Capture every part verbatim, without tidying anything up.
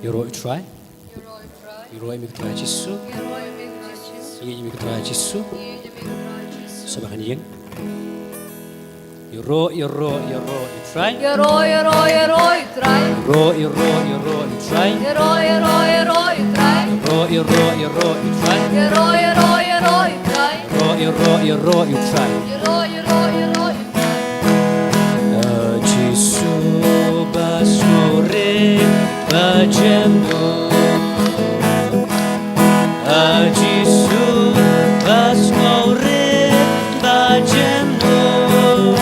Ïaroh ïa u Trai. Ïaroh ïa u Trai. Ïaroh ïa u Trai Jisu. Ïaroh ïa u Trai Jisu. Ïaroh ïa u Trai Jisu. Sa ba kan ïeng. Ïaroh, ïaroh, ïaroh ïa u Trai. Ïaroh, ïaroh, ïaroh ïa u Trai. Ïaroh, ïaroh, ïaroh ïa u Trai. Ïaroh, ïaroh, ïaroh ïa u Trai. Ïaroh, ïaroh, ïaroh ïa u Trai. Ïaroh, ïaroh, ïaroh ïa u Trai. Ïaroh, ïaroh, ïaroh ïa u Trai. Ïaroh, ïaroh, ïaroh ïa u Trai. A Jisu ba sngewrit ba jem noh. A Jisu ba sngewrit ba jem noh.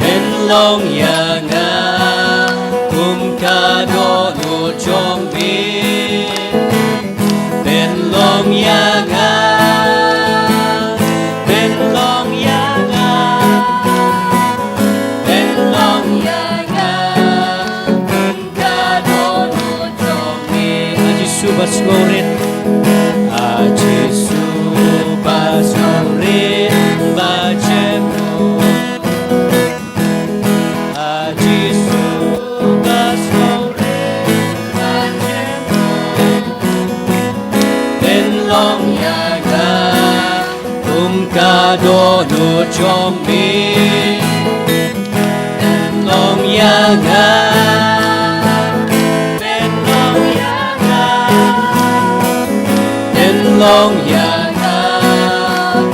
Pynlong ïa nga kum ka dohnud jong me. Pynlong ïa nga, pynlong ïa nga, pynlong ïa nga. Ka dohnud jong me. A Jisu ba sngewrit. A Jisu ba sngewrit ba jem noh. A Jisu ba sngewrit ba jem noh. Pynlong ïa nga kum ka dohnud jong me. Pynlong ïa nga, pynlong ïa nga, pynlong ïa nga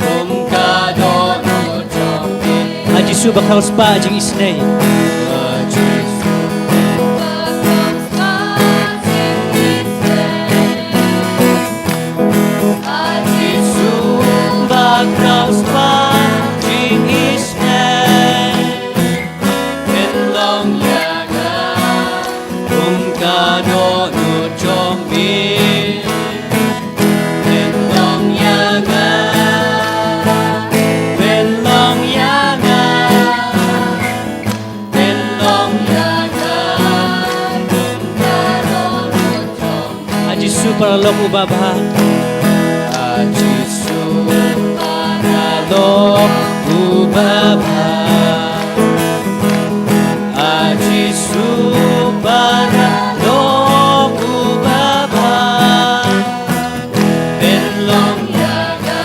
kum ka dohnud jong me. A Jisu ba khraw spah jingisynei. A Jisu ba khraw spah jingisynei. A Jisu ba khraw spah jingisynei. Pynlong ïa nga kum ka dohnud jong me. Pynlong ïa nga, pynlong ïa nga. Pynlong ïa nga kum ka dohnud jong me. A Jisu paralok uba bha. A Jisu paralok uba bha. A Jisu paralok uba bha. Pynlong ïa nga.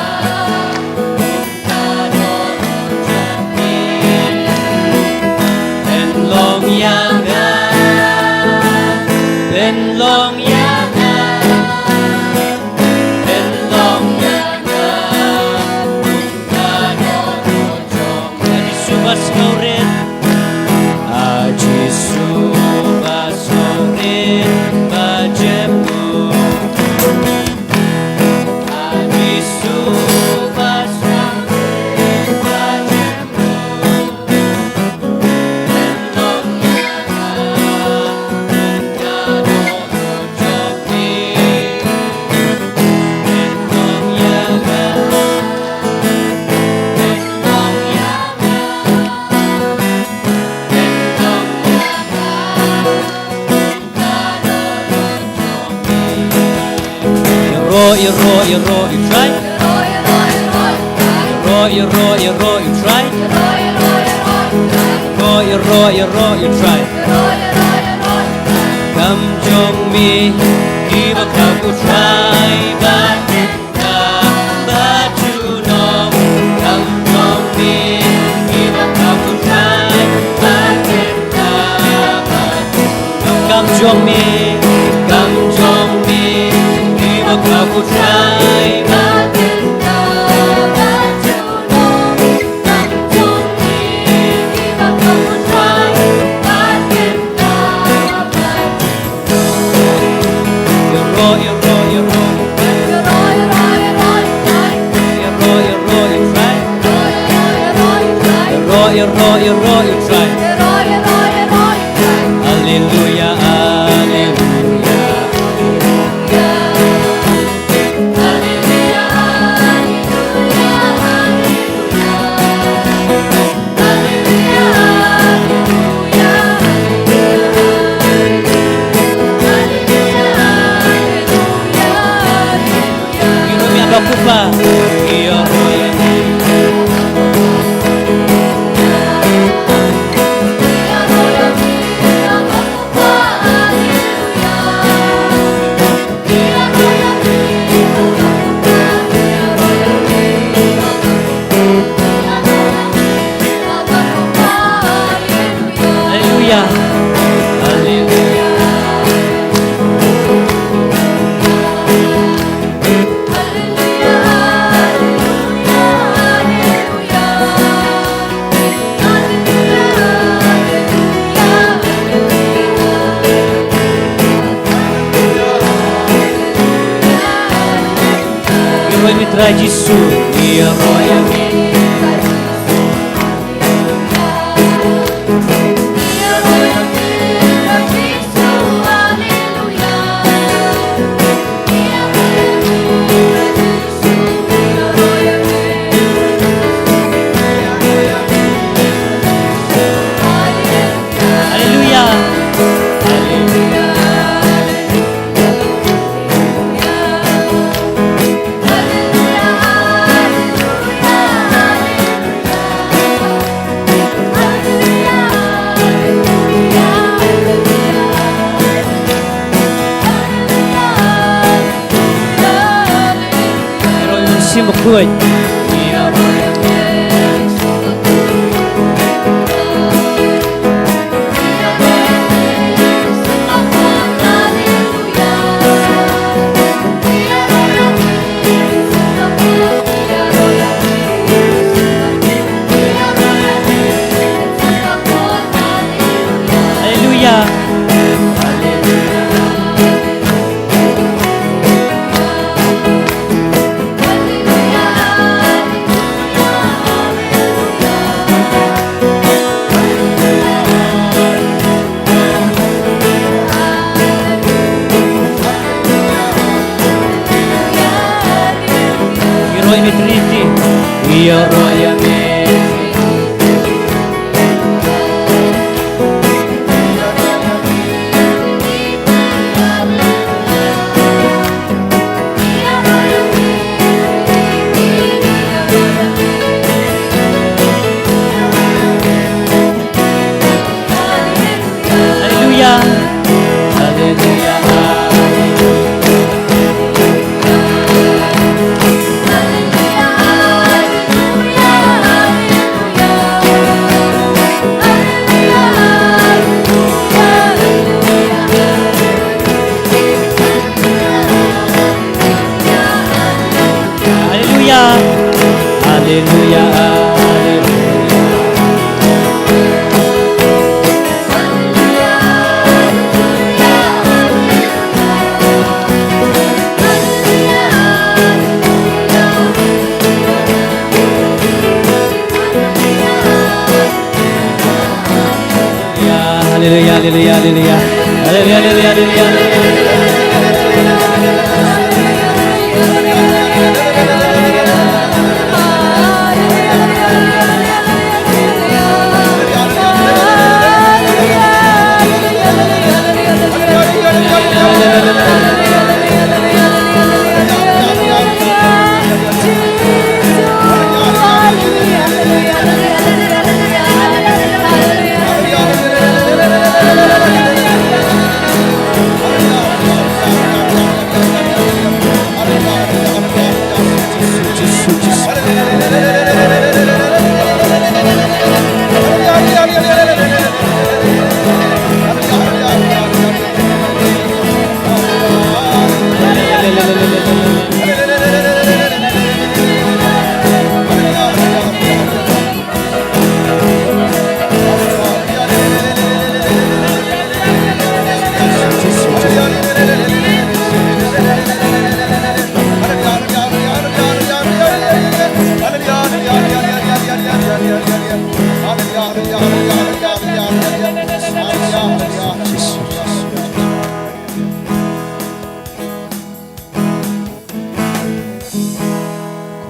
Pynlong ïa nga, pynlong ïa nga, pynlong ïa nga. A Jisu ba sngewrit, a Jisu ba sngewrit ba jem noh. Ïaroh, ïaroh, ïaroh ïa u Trai. Ïaroh, ïaroh, ïaroh ïa u Trai. Ïaroh, ïaroh, ïaroh ïa u Trai. Kam jong me, ki ba khraw u Trai, ba Kam jong me, kam jong me, ki ba khraw u Trai. Ïaroh, ïaroh, ïaroh. Ïaroh, ïaroh, ïaroh ïa u Trai. Ïaroh, ïaroh, ïaroh ïa u Trai. Haleluia, haleluia. Jisu. Haleluya. Ïaroh ïa u Mynsiem Bakhuid. Haleluya. Ïaroh ïa me Trinity. Ïaroh ïa me. Haleluya. Haleluya. Haleluya. Haleluya. Haleluya. Haleluya, haleluya, haleluya. Haleluya, haleluya, haleluya, haleluya.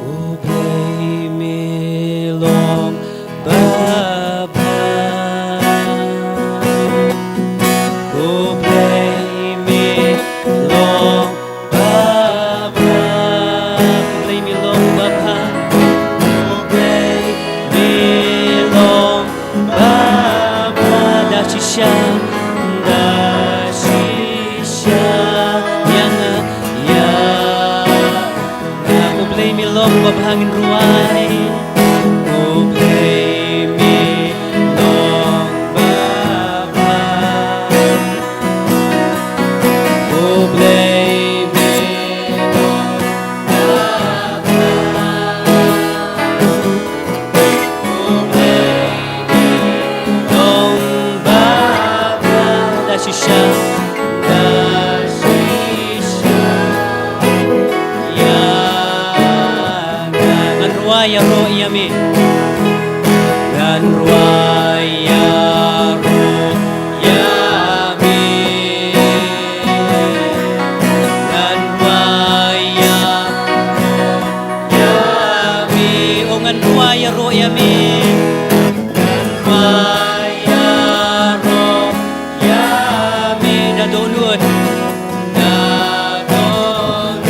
Khublei me long babha. Khublei me long babha. Khublei me long babha. Khublei me long babha. Da shisha, da shisha. Ïa nga, ïa nga. Khublei me long babha ngin rwai. Khublei me long babha. Khublei me long babha. Khublei me long babha. Da shisha, da shisha. Ïa Rwai ïaroh ïa me. Ngan rwai ïaroh ïa me. Ngan rwai ïaroh ïa me. Oh, ngan rwai ïaroh ïa me. Ngan rwai ïaroh ïa me. Da dohnud. Da dohnud.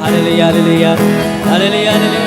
Haleluya, haleluya. Haleluya, haleluya.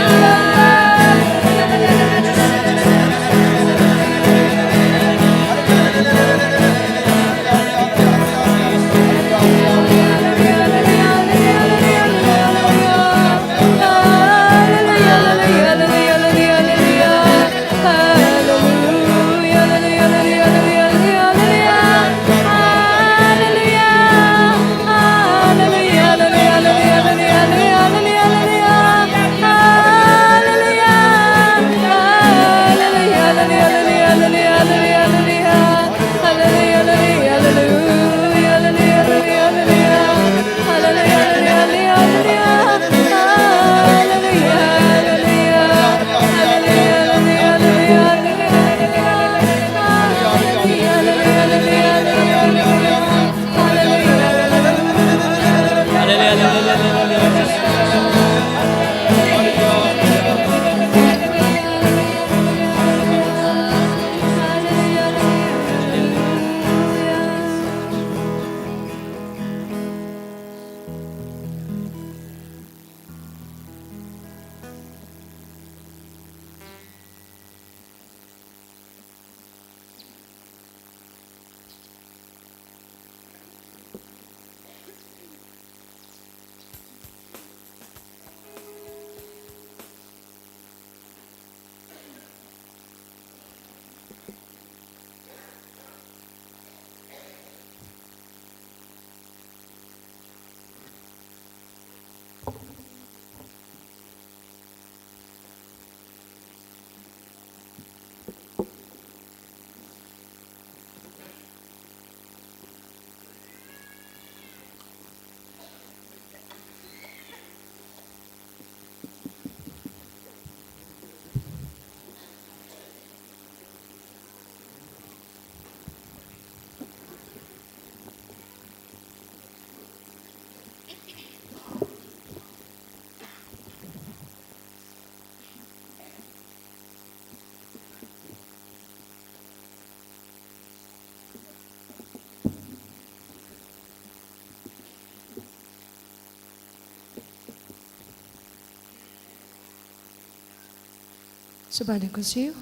Sngewbha dang kynshew.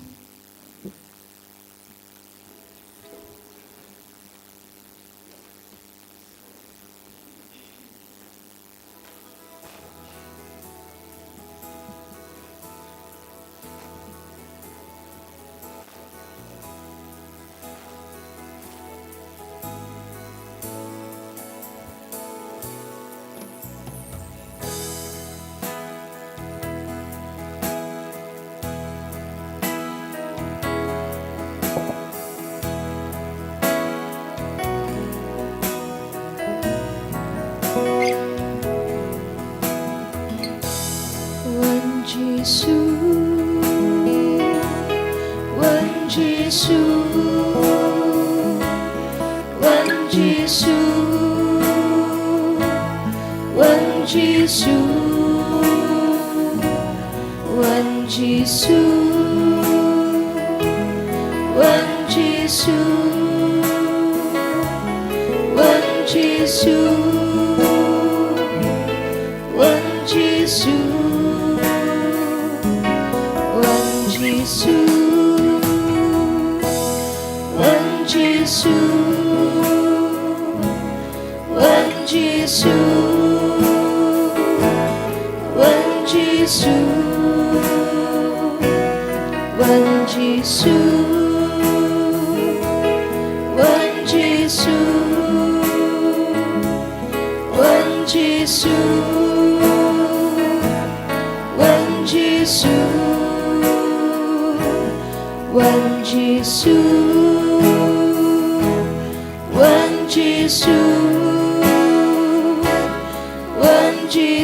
Wan Jisu, wan Jisu, wan Jisu, wan Jisu, wan Jisu, wan Jisu, wan Jisu. Wan Jisu, wan Jisu, wan Jisu, wan Jisu, wan Jisu, wan Jisu, wan Jisu. Wan Jisu, wan Jisu, wan Jisu, wan Jisu,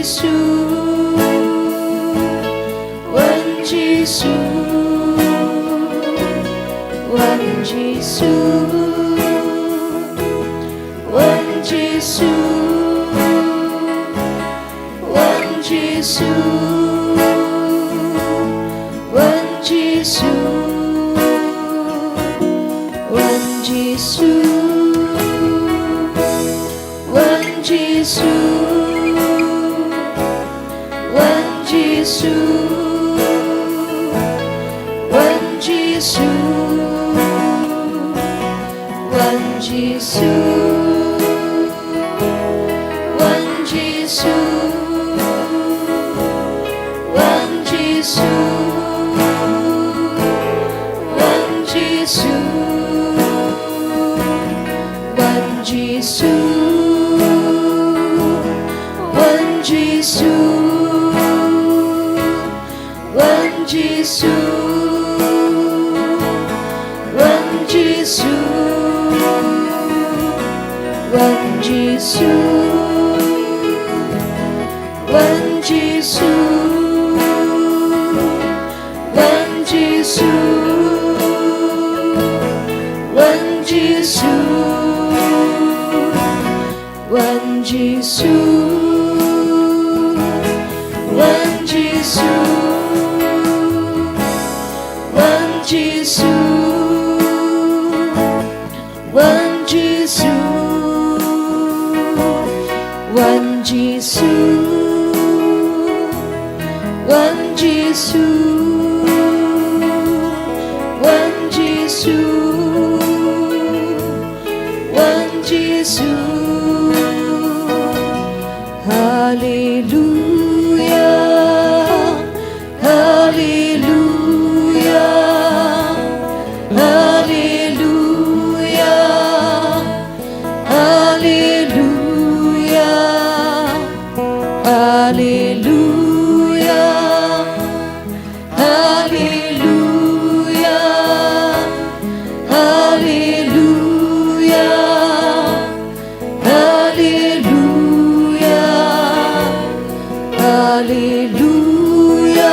Jisu, wan Jisu, wan Jisu, wan Jisu, wan Jisu, wan Jisu, wan Jisu. Wan Jisu, wan Jisu, wan Jisu, wan Jisu, wan Jisu, wan Jisu, wan Jisu. Wan Jisu, wan Jisu, wan Jisu, wan Jisu, wan Jisu. Wan Jisu, wan Jisu, wan Jisu, wan Jisu, wan Jisu, wan Jisu. Wan Jisu, wan Jisu, wan Jisu, wan Jisu, wan Jisu. Haleluya, haleluya, haleluya, haleluya, haleluya, haleluya, haleluya. Haleluya, haleluya,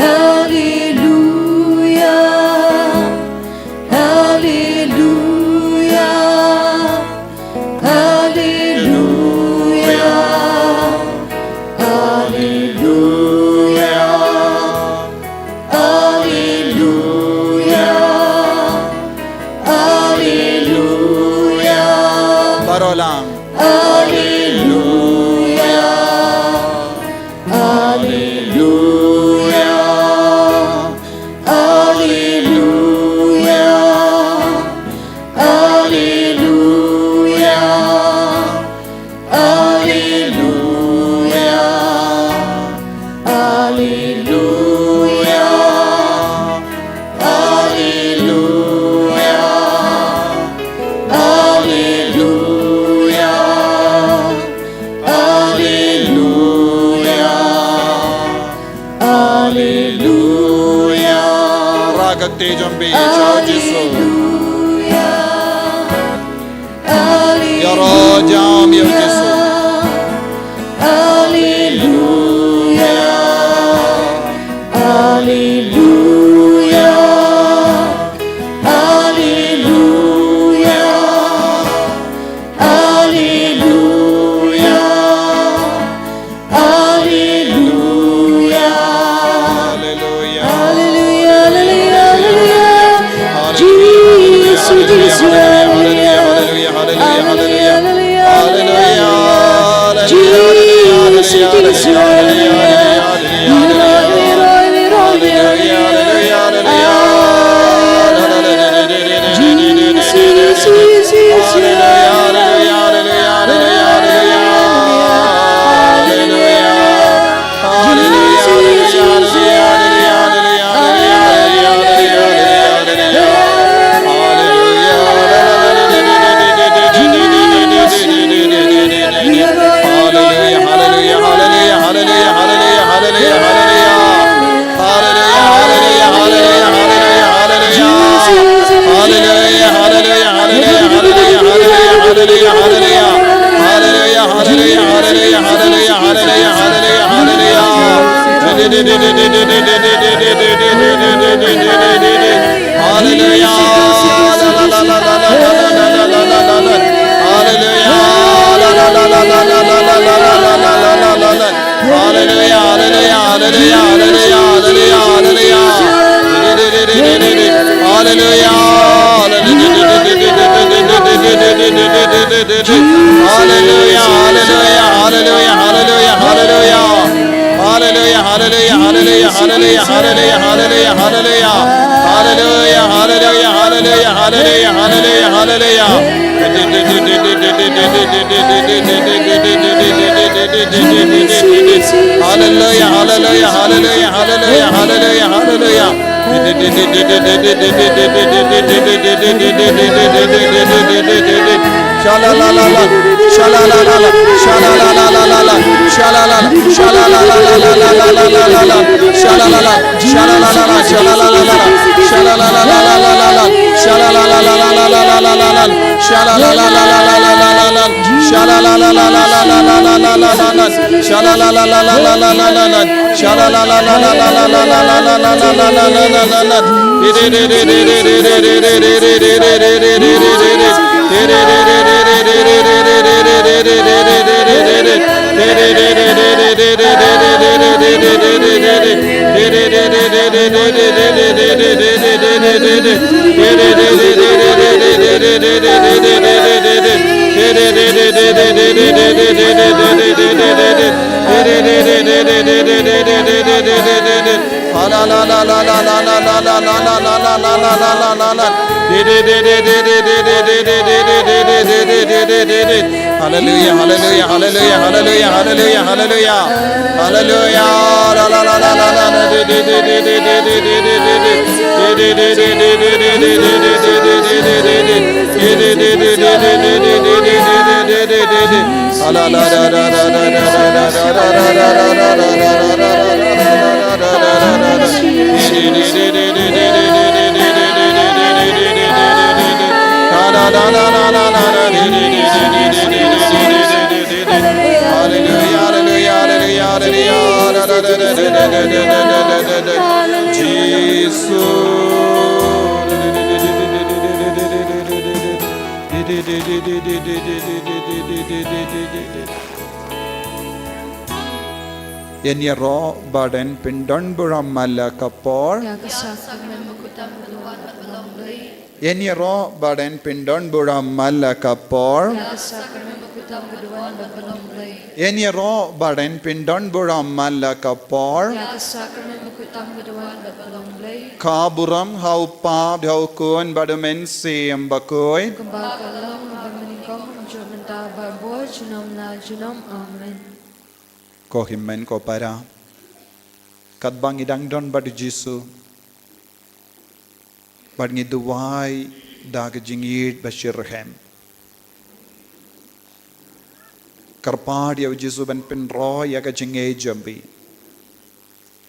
haleluya, haleluya, haleluya, haleluya. Haleluya, haleluya. Baroh lang. Haleluya, haleluya, haleluya, haleluya. Haleluya, haleluya, haleluya, haleluya, haleluya. Haleluya. Rah ka kti jong phi sha u Jisu. Haleluya. Ïaroh jam ïa u Jisu. Haleluya. Haleluya. Haleluya. Haleluya. Haleluya. Haleluya. Haleluya, haleluya, haleluya. Jisu, Jisu, haleluya. Haleluya, haleluya, haleluya. Haleluya, Hallelujah, hallelujah, hallelujah, hallelujah. Hallelujah, hallelujah, hallelujah, hallelujah, hallelujah, hallelujah. Hallelujah, hallelujah, hallelujah, hallelujah, hallelujah, hallelujah, hallelujah. Sha la la la la, sha la la la la, sha la la la la la, sha la la la, sha la la la la la, sha la la la, sha la la la la, sha la la la la la, sha la la la la la, sha la la la la la, sha la la la la la la, sha la la la la la, sha la la la la la la, sha la la la la la la la la la la la, sha la la la la la la la la la, sha la la la la la la la la la la la la la la. Hallelujah, hallelujah, hallelujah, hallelujah, hallelujah, hallelujah. Hallelujah. La, la, la, la, la, la, la. Hallelujah, hallelujah, hallelujah, hallelujah. Jesus. Ïa ngi ruh ba don pyndon burom man la ka por. Ïa ka sakramen bakhuid tam ka duwan bad ka long blei. Ïa ngi ruh ba don pyndon burom man la ka por. Ïa ka sakramen bakhuid tam ka duwan bad ka long blei. Ïa ngi ruh ba don pyndon burom man la ka por. Ïa ka sakramen bakhuid tam ka duwan bad ka long blei. Ka burom ha u Kpa bad ha u Khun bad u Mynsiem Bakhuid. Kumba ka long ha banyngkong, mynta bad bun junom la junom. Amen. Ko hynmen ko para, katba ngi dang don bad u Jisu bad ngi duwai da ka jingïeit ba shitrhem, kyrpad ïa u Jisu ban pynroi ïa ka jingïeit jong phi.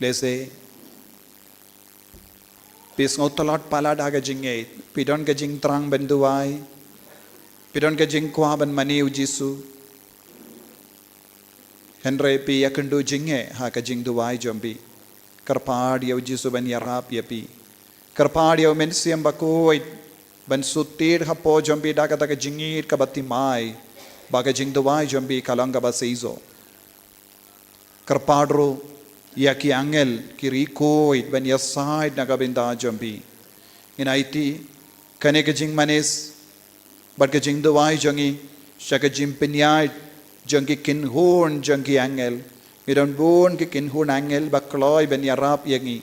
Lehse phi sngew tlot palat ha ka jingïeit, phi don ka jingthrang ban duwai, phi don ka jingkwah ban mane u Jisu, hynrei phi ïakynduh jingeh ha ka jingduwai jong phi. Kyrpad ïa u Jisu ban ïarap ïa phi. Kyrpad ïa u Mynsiem Bakhuid ban shu tied hapoh jong phi da kata ka jingïeit kaba thymmai ba ka jingduwai jong phi ka long kaba seisoh. Kyrpad ruh ïa ki angel, ki riewkhuid ban ïasaid na ka bynta jong phi. Ngin aiti kane ka jingmanis bad ka jingduwai jong ngi sha ka jingpynïaid jong ki kynhun jong ki angel. Ngi don bun ki kynhun angel ba kloi ban ïarap ïa ngi.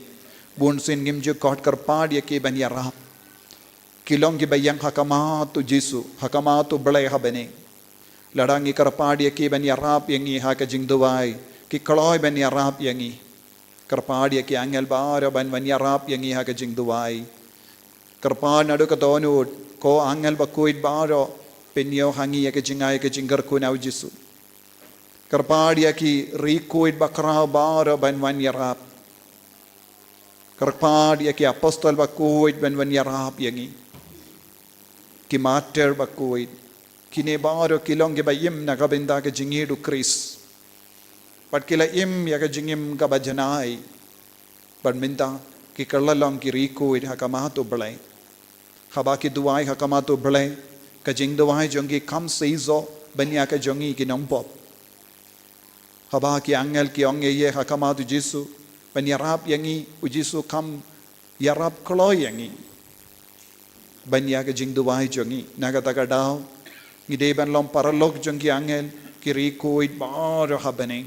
Bunsien ngim ju khot, kyrpad ïa ki ban ïarap. Ki long kiba ïeng ha khmat u Jisu, ha khmat u Blei ha bneng. Lada ngi kyrpad ïa ki ban ïarap ïa ngi ha ka jingduwai, ki kloi ban ïarap ïa ngi. Kyrpad ïa ki angel baroh ban wan ïarap ïa ngi ha ka jingduwai. Kyrpad naduh ka dohnud, ko angel bakhuid baroh, pynïoh ha ngi ïa ka jingai ka jingkyrkhu na u Jisu. Kyrpad ïa ki riewkhuid bakhraw baroh ban wan ïarap. Kyrpad ïa ki apostol bakhuid ban wan ïarap ïa ngi. Ki martir bakhuid, kine baroh ki long kiba im na ka bynta ka jingïeit u Khrist. Bad ki la im ïa ka jingim kaba janai. Bad mynta ki kylla long ki riewkhuid ha khmat u Blei. Haba ki duwai ha khmat u Blei, ka jingduwai jong ki kam seisoh ban ïa ka jong ngi ki nongpop. Haba ki angel ki ong ïa ha khmat u Jisu ban ïarap ïa ngi, u Jisu kam ïarap kloi ïa ngi ban ïa ka jingduwai jong ngi. Na kata ka daw ngi dei ban long paralok jong ki angel, ki riewkhuid baroh ha bneng.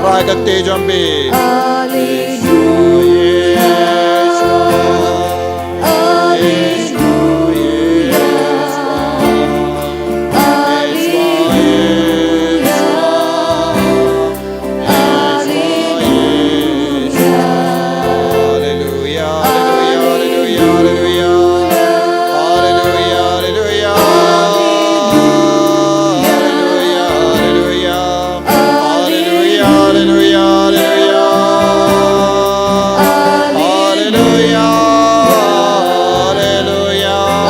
Rai ka ktien jong phi. Hallelujah, hallelujah, hallelujah. Hallelujah, hallelujah. Hallelujah, hallelujah. Hallelujah, hallelujah, hallelujah. Hallelujah,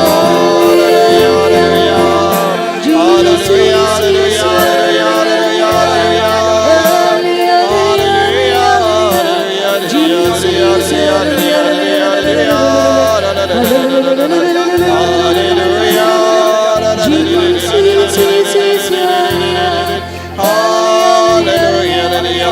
hallelujah. Hallelujah, hallelujah. Hallelujah, hallelujah, hallelujah, hallelujah. Hallelujah, hallelujah, hallelujah,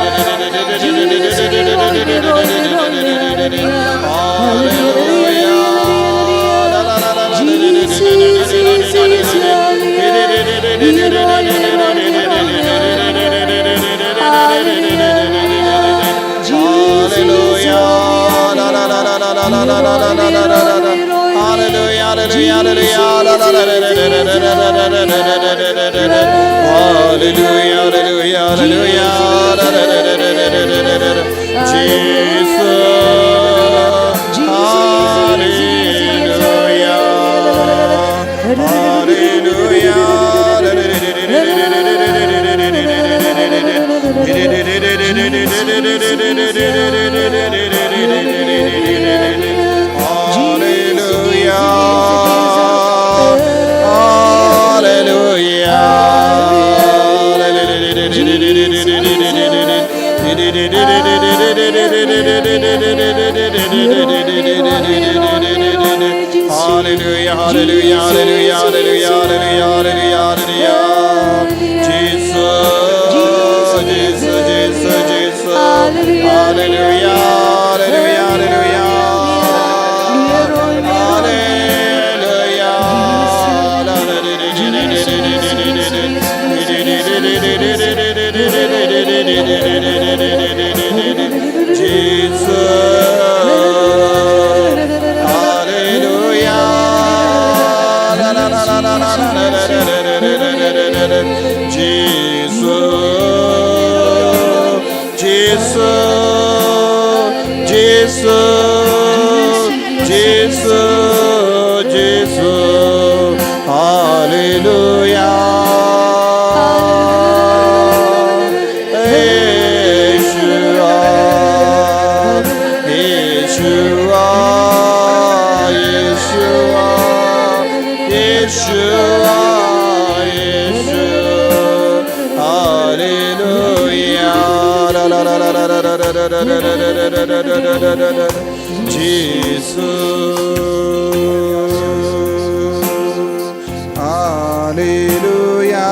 hallelujah, hallelujah. Hallelujah. Hallelujah. Hallelujah, hallelujah, hallelujah. Hallelujah, hallelujah, hallelujah. Jesus. Hallelujah. Hallelujah. Hallelujah. Hallelujah. Hallelujah, hallelujah, hallelujah, hallelujah, hallelujah, hallelujah, hallelujah. Jesus, Jesus, Jesus, Jesus. Hallelujah, hallelujah, hallelujah. Hallelujah. Jesus. Hallelujah. Jesus. Jesus, Jesus, Jesus, Jesus, hallelujah. Yeshua, Yeshua, Yeshua, Yeshua, Yeshua. Hallelujah. La, la, la, la. Jesus. Hallelujah.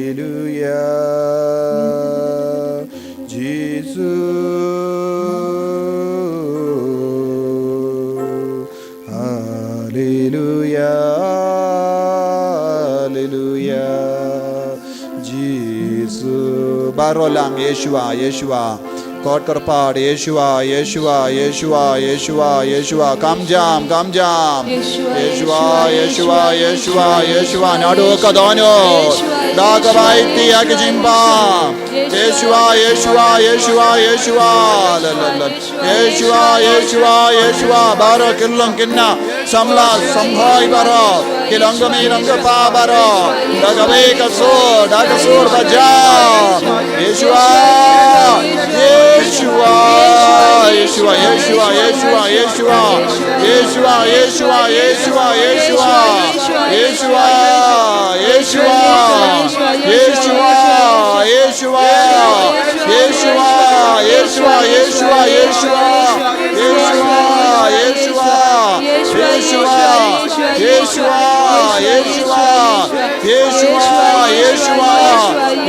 Hallelujah, Jesus. Hallelujah, hallelujah, Jesus. Baroh lang Yeshua, Yeshua. Kot kyrpad, Yeshua, Yeshua, Yeshua, Yeshua, Yeshua. Kam jam, kam jam. Yeshua, Yeshua, Yeshua, Yeshua. Naduh ka dohnud. Da kaba aiti ïa ka jingbam. Yeshua, Yeshua, Yeshua, Yeshua. La, la, la. Yeshua, Yeshua, Yeshua. Baroh ki long ki nang samla samhoi baroh. Ki long kmie long kpa baroh. Da kaba ka sur, da ka sur ba jam. Yeshua. Yeshua. Yeshua, Yeshua, Yeshua, Yeshua. Yeshua, Yeshua, Yeshua, Yeshua. Yeshua, Yeshua. Yeshua, Yeshua. Yeshua, Yeshua, Yeshua, Yeshua. Yeshua, Yeshua. Yeshua, Yeshua. Yeshua, Yeshua. Yeshua, Yeshua.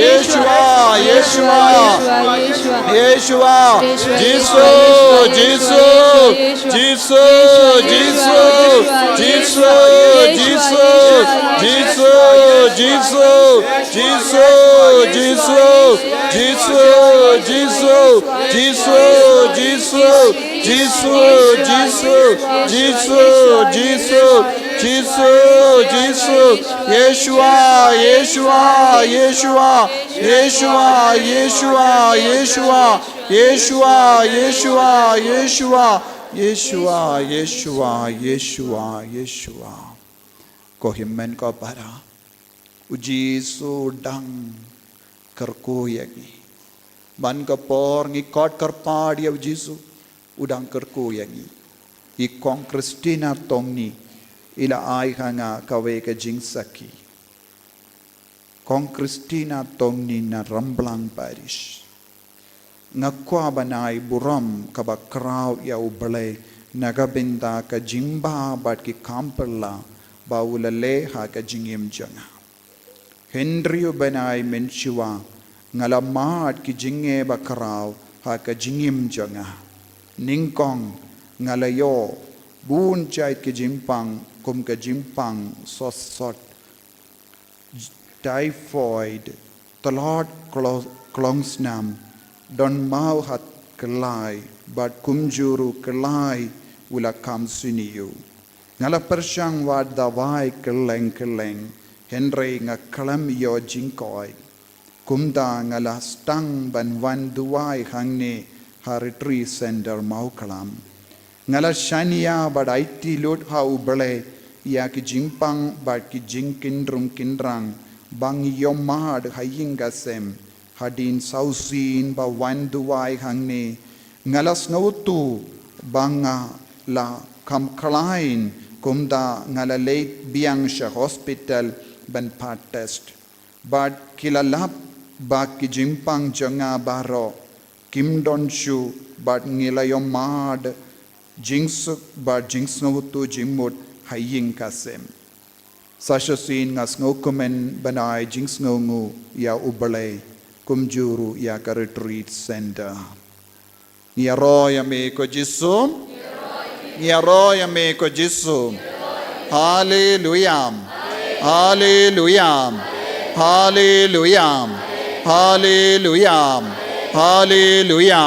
Yeshua, Yeshua. Yeshua. Jisu, Jisu. Jisu, Jisu. Jisu, Jisu. Jisu, Jisu. Jisu, Jisu. Jisu, Jisu. Jisu, Jisu. Jisu, Jisu. Jisu, Jisu. Jisu, Jisu. Yeshua, Yeshua, Yeshua. Yeshua, Yeshua, Yeshua. Yeshua, Yeshua, Yeshua. Yeshua, Yeshua, Yeshua, Yeshua. Ko hynmen ko para. U Jisu u dang kyrkhu ïa ngi. Man ka por ngi khot kyrpad ïa u Jisu, u dang kyrkhu ïa ngi. I Kong Christina Tongni i la ai ha nga kawei ka jingsakhi. Kong Christina Tongni na Ramblang Parish. Nga kwah ban ai burom kaba khraw ïa U Blei na ka bynta ka jingbha bad ki kam phylla ba u la leh ha ka jingim jong nga. Hynriew bnai mynshuwa nga la mad ki jingeh bakhraw ha ka jingim jong nga. Nyngkong nga la ïoh bun jait ki jingpang kum ka jingpang sosot, typhoid, tlot klo-, klongsnam, don maw hat kyllai, bad kumjuh ruh kyllai u la kham sniew. Nga la pyrshang wad dawai kylleng kylleng, hynrei nga khlem ïoh jingkoit. Kumta nga la sdang ban wan duwai hangne ha Retreat Center Mawkhlam. Nga la shaniah bad aiti lut ha U Blei ïa ki jingpang bad ki jingkyndrum kyndrang ba ngi ïohmad ha ïing ka sem. Hadien saw sien ba wan duwai hangne, nga la sngewthuh ba nga la kham khlaiñ, kumta nga la leit biang sha hospital ban pat test. Bad ki la lap ba ki jingpang jong nga baroh kim don shuh, bad ngi la ïohmad jingsuk bad jingsngewthuh jingmut ha ïing ka sem. Sa shisien nga sngewkmen ban ai jingsngewnguh ïa U Blei kumjuh ruh ïa ka Retreat Center. Ngi ïaroh ïa me ko Jisu. Ngi ïaroh ïa me ko Jisu. Haleluya. Haleluya. Haleluya. Haleluya. Haleluya.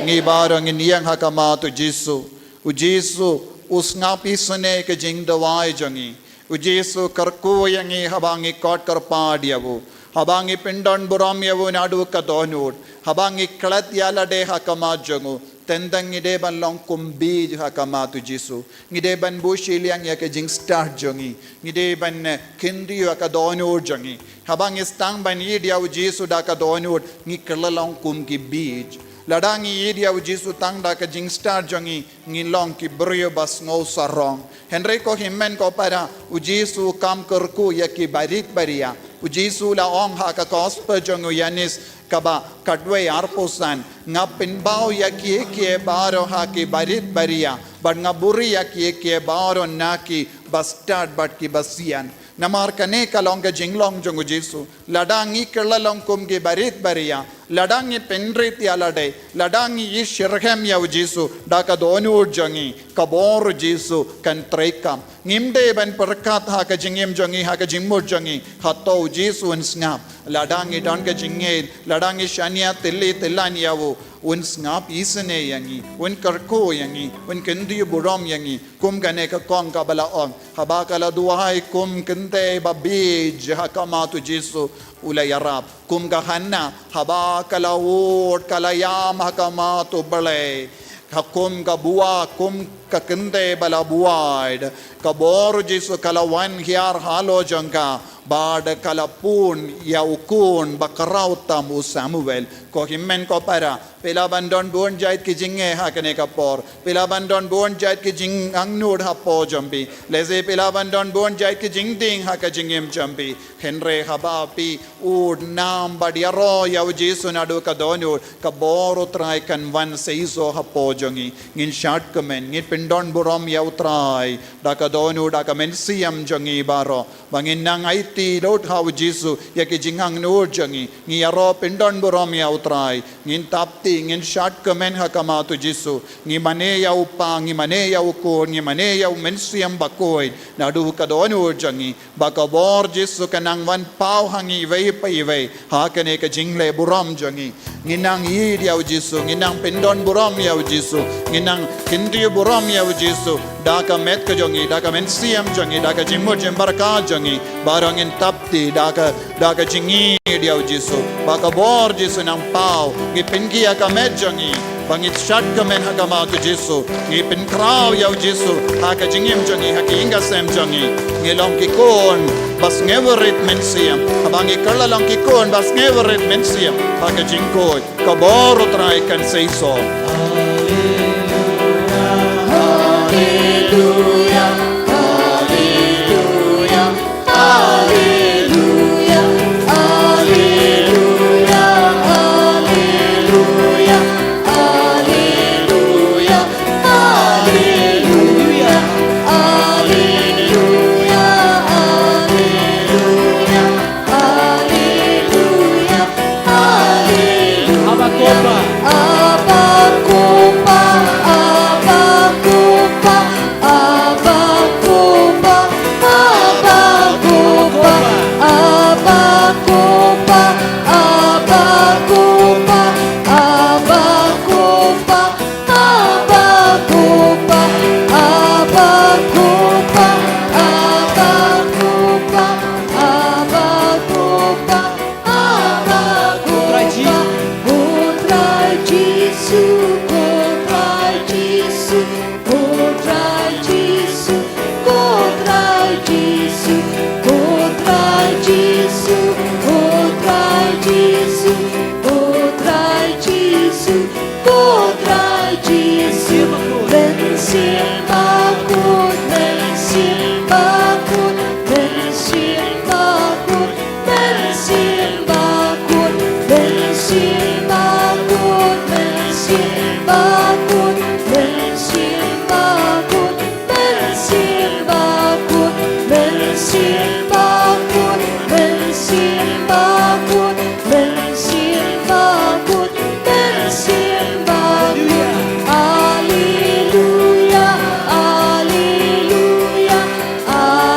Ngi baroh ngin ïeng ha khmat u Jisu. U Jisu u sngap isynei ka jingduwai jong ngi. U Jisu u kyrkhu ïa ngi haba ngi khot kyrpad ïa u. Haba ngi pyndon burom ïa u naduh ka dohnud. Haba ngi klet ïa lade ha khmat jong u. Teng teng ngi dei ban long kum biej ha khmat u Jisu. Ngi dei ban buh shiliang ïa ka jingstad jong ngi. Ngi dei ban, eh, khyndiat ïa ka dohnud jong ngi. Haba ngi sdang ban ïeit ïa u Jisu da ka dohnud, ngi kylla long kum ki biej. Lada ngi ïeit ïa u Jisu tang da ka jingstad jong ngi, ngi long ki briew ba sngewsarong. Hynrei ko hynmen ko para, u Jisu u kham kyrkhu ïa ki barit baria. U Jisu u la ong ha ka gospel jong u Ïoannis kaba khatwei arphew san, nga pynbaw ïa kiei kiei baroh ha ki barit baria, bad nga buhrieh ïa kiei kiei baroh na ki bastad bad ki basian. Namar kane ka long ka jinglong jong u Jisu. Lada ngi kylla long kum ki barit baria, Lada ngi pynrit ïa lade, lada ngi ïasyrhem ïa u Jisu da ka dohnud jong ngi, ka bor u Jisu kan treikam. Ngim dei ban pyrkhat ha ka jingim jong ngi, ha ka jingmut jong ngi, hato u Jisu un sngap? Lada ngi don ka jingngeit, lada ngi shaniah tylli tyllan ïa u, un sngap isynei ïa ngi, un kyrkhu ïa ngi, un kyntiew burom ïa ngi. Kum kane ka kong kaba la ong, haba ka la duwai kum kynthei babiej ha khmat u Jisu, u la ïarap. Kum ka Hana, haba ka la ud, ka la ïam ha khmat u Blei. Ha kum ka Boaz, kum ka kynthei ba la buaid, ka bor u Jisu ka la wan hiar halor jong ka, bad ka la pun ïa u khun ba khraw tam, u Samuel. Ko hynmen ko para, phi lah ban don bun jait ki jingeh ha kane ka por. Phi lah ban don bun jait ki jingangnud hapoh jong phi. Lehse phi lah ban don bun jait ki jingding ha ka jingim jong phi. Hynrei haba phi ud nam bad ïaroh ïa u Jisu naduh ka dohnud, ka bor u Trai kan wan seisoh hapoh jong ngi. Ngin shad kmen, ngin pyndon burom ïa u Trai da ka dohnud, da ka mynsiem jong ngi baroh. Ba ngin nang aiti lut ha u Jisu ïa ki jingangnud jong ngi. Ngi ïaroh pyndon burom ïa u Trai. Ngin thap kti, ngin shad kmen ha khmat u Jisu. Ngi mane ïa u Kpa, ngi mane ïa u Khun, ngi mane ïa u Mynsiem Bakhuid naduh ka dohnud jong ngi. Ba ka bor Jisu kan nang wan paw ha ngi iwei pa iwei ha kane ka jingleh burom jong ngi. Ngin nang ïeit ïa u Jisu, ngin nang pyndon burom ïa u Jisu, ngin nang kyntiew burom ïa u Jisu da ka met ka jong ngi, da ka mynsiem jong ngi, da ka jingmut jingpyrkhat jong ngi. Baroh ngin thap kti da ka, da ka jingïeit ïa u Jisu. Ba ka bor Jisu nang paw, ngi pynkhih ïa ka met jong ngi. Ba ngi shad kmen ha khmat u Jisu. Ngi pynkhraw ïa u Jisu ha ka jingim jong ngi, ha ka ïing ka sem jong ngi. Ngi long ki khun ba sngewrit mynsiem. Haba ngi kylla long ki khun ba sngewrit mynsiem ha ka jingkhuid, ka bor u Trai kan seisoh. Haleluya, haleluya, haleluya, haleluya, haleluya, haleluya, haleluya, haleluya, haleluya, haleluya, haleluya. Abba Kopa. Abba Kopa, Abba Kopa, Abba Kopa, Abba Kopa, Abba Kopa, Abba Kopa, Abba Kopa, Abba Kopa, Abba Kopa, Abba Kopa, Abba Kopa, Abba Kopa. Ko Trai Jisu, ko Trai Jisu, ko Trai Jisu, ko Trai Jisu, ko Trai Jisu, ko Trai Jisu, ko Trai Jisu, ko Trai Jisu. Mynsiem Bakhuid, Mynsiem Bakhuid, Mynsiem Bakhuid, Mynsiem Bakhuid, Mynsiem Bakhuid, Mynsiem Bakhuid, Mynsiem Bakhuid, Mynsiem Bakhuid, Mynsiem Bakhuid, Mynsiem Bakhuid, Mynsiem Bakhuid, Mynsiem Bakhuid. Alleluia, alleluia, alleluia,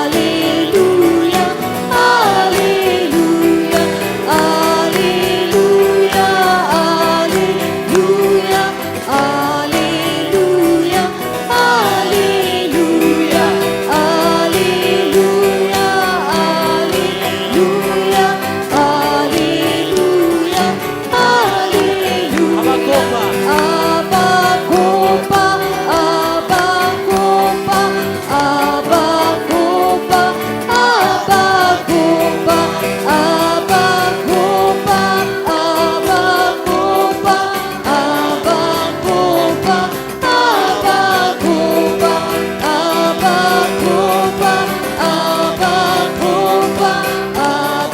alleluia, alleluia, alleluia. Alleluia, alleluia, alleluia, alleluia, alleluia, alleluia. Abba Kopa, Abba Kopa, Abba Kopa, Abba Kopa, Abba Kopa, Abba Kopa, Abba Kopa, Abba Kopa, Abba Kopa, Abba Kopa, Abba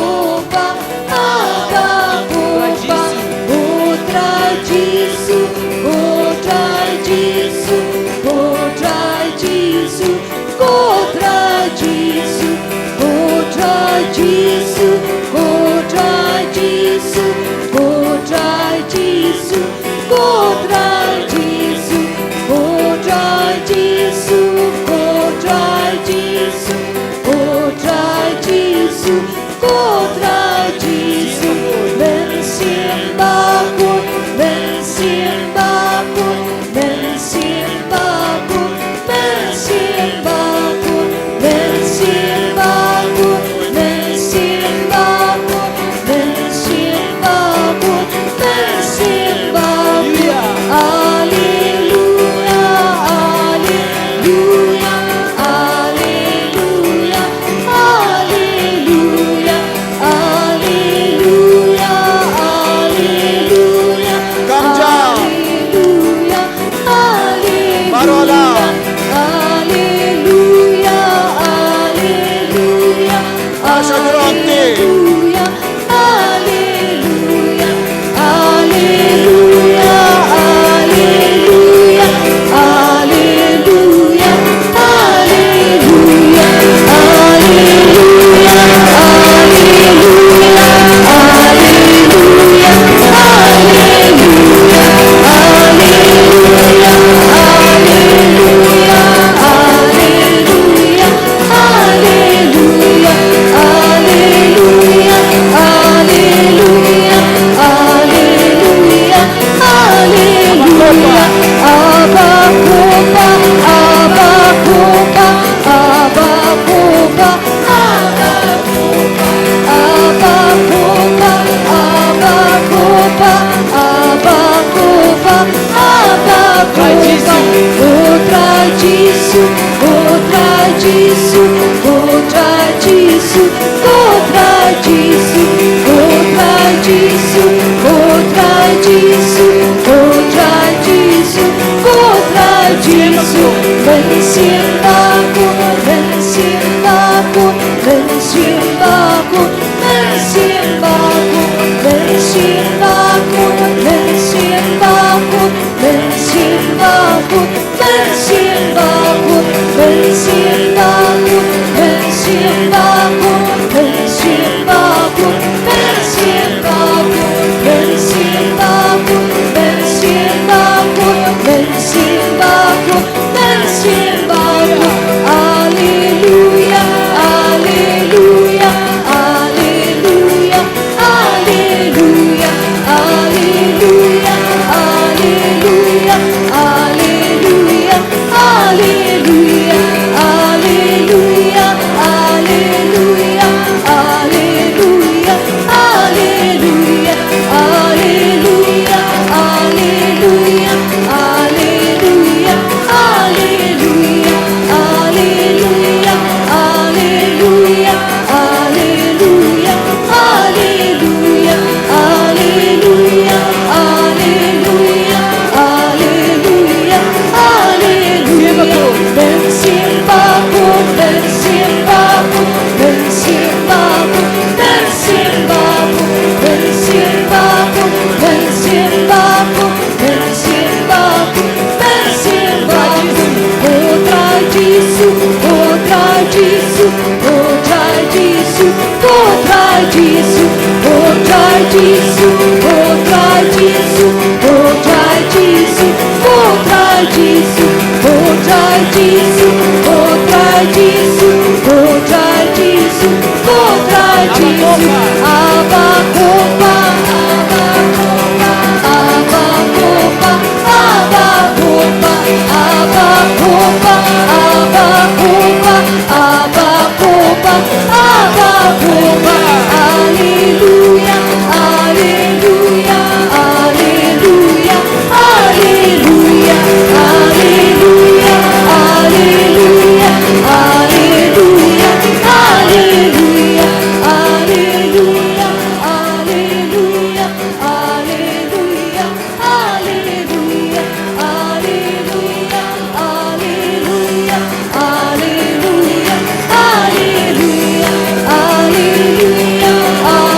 Kopa, Abba Kopa. Ko Trai Jisu, ko Trai Jisu, ko Trai Jisu, ko Trai Jisu, ko Trai Jisu, ko Trai Jisu, ko Jisu, oh Trai Jisu, oh Trai Jisu, oh Trai Jisu, oh Trai Jisu, oh Trai Jisu, oh Trai Jisu, oh Trai Jisu. Abba Khopa, Abba Khopa, Abba Khopa, Abba Khopa, Abba Khopa, Abba Khopa, Abba Khopa, Abba Khopa. Alleluia, alleluia, alleluia, alleluia, alleluia, alleluia, alleluia, alleluia, alleluia, alleluia, alleluia. Alleluia, alleluia,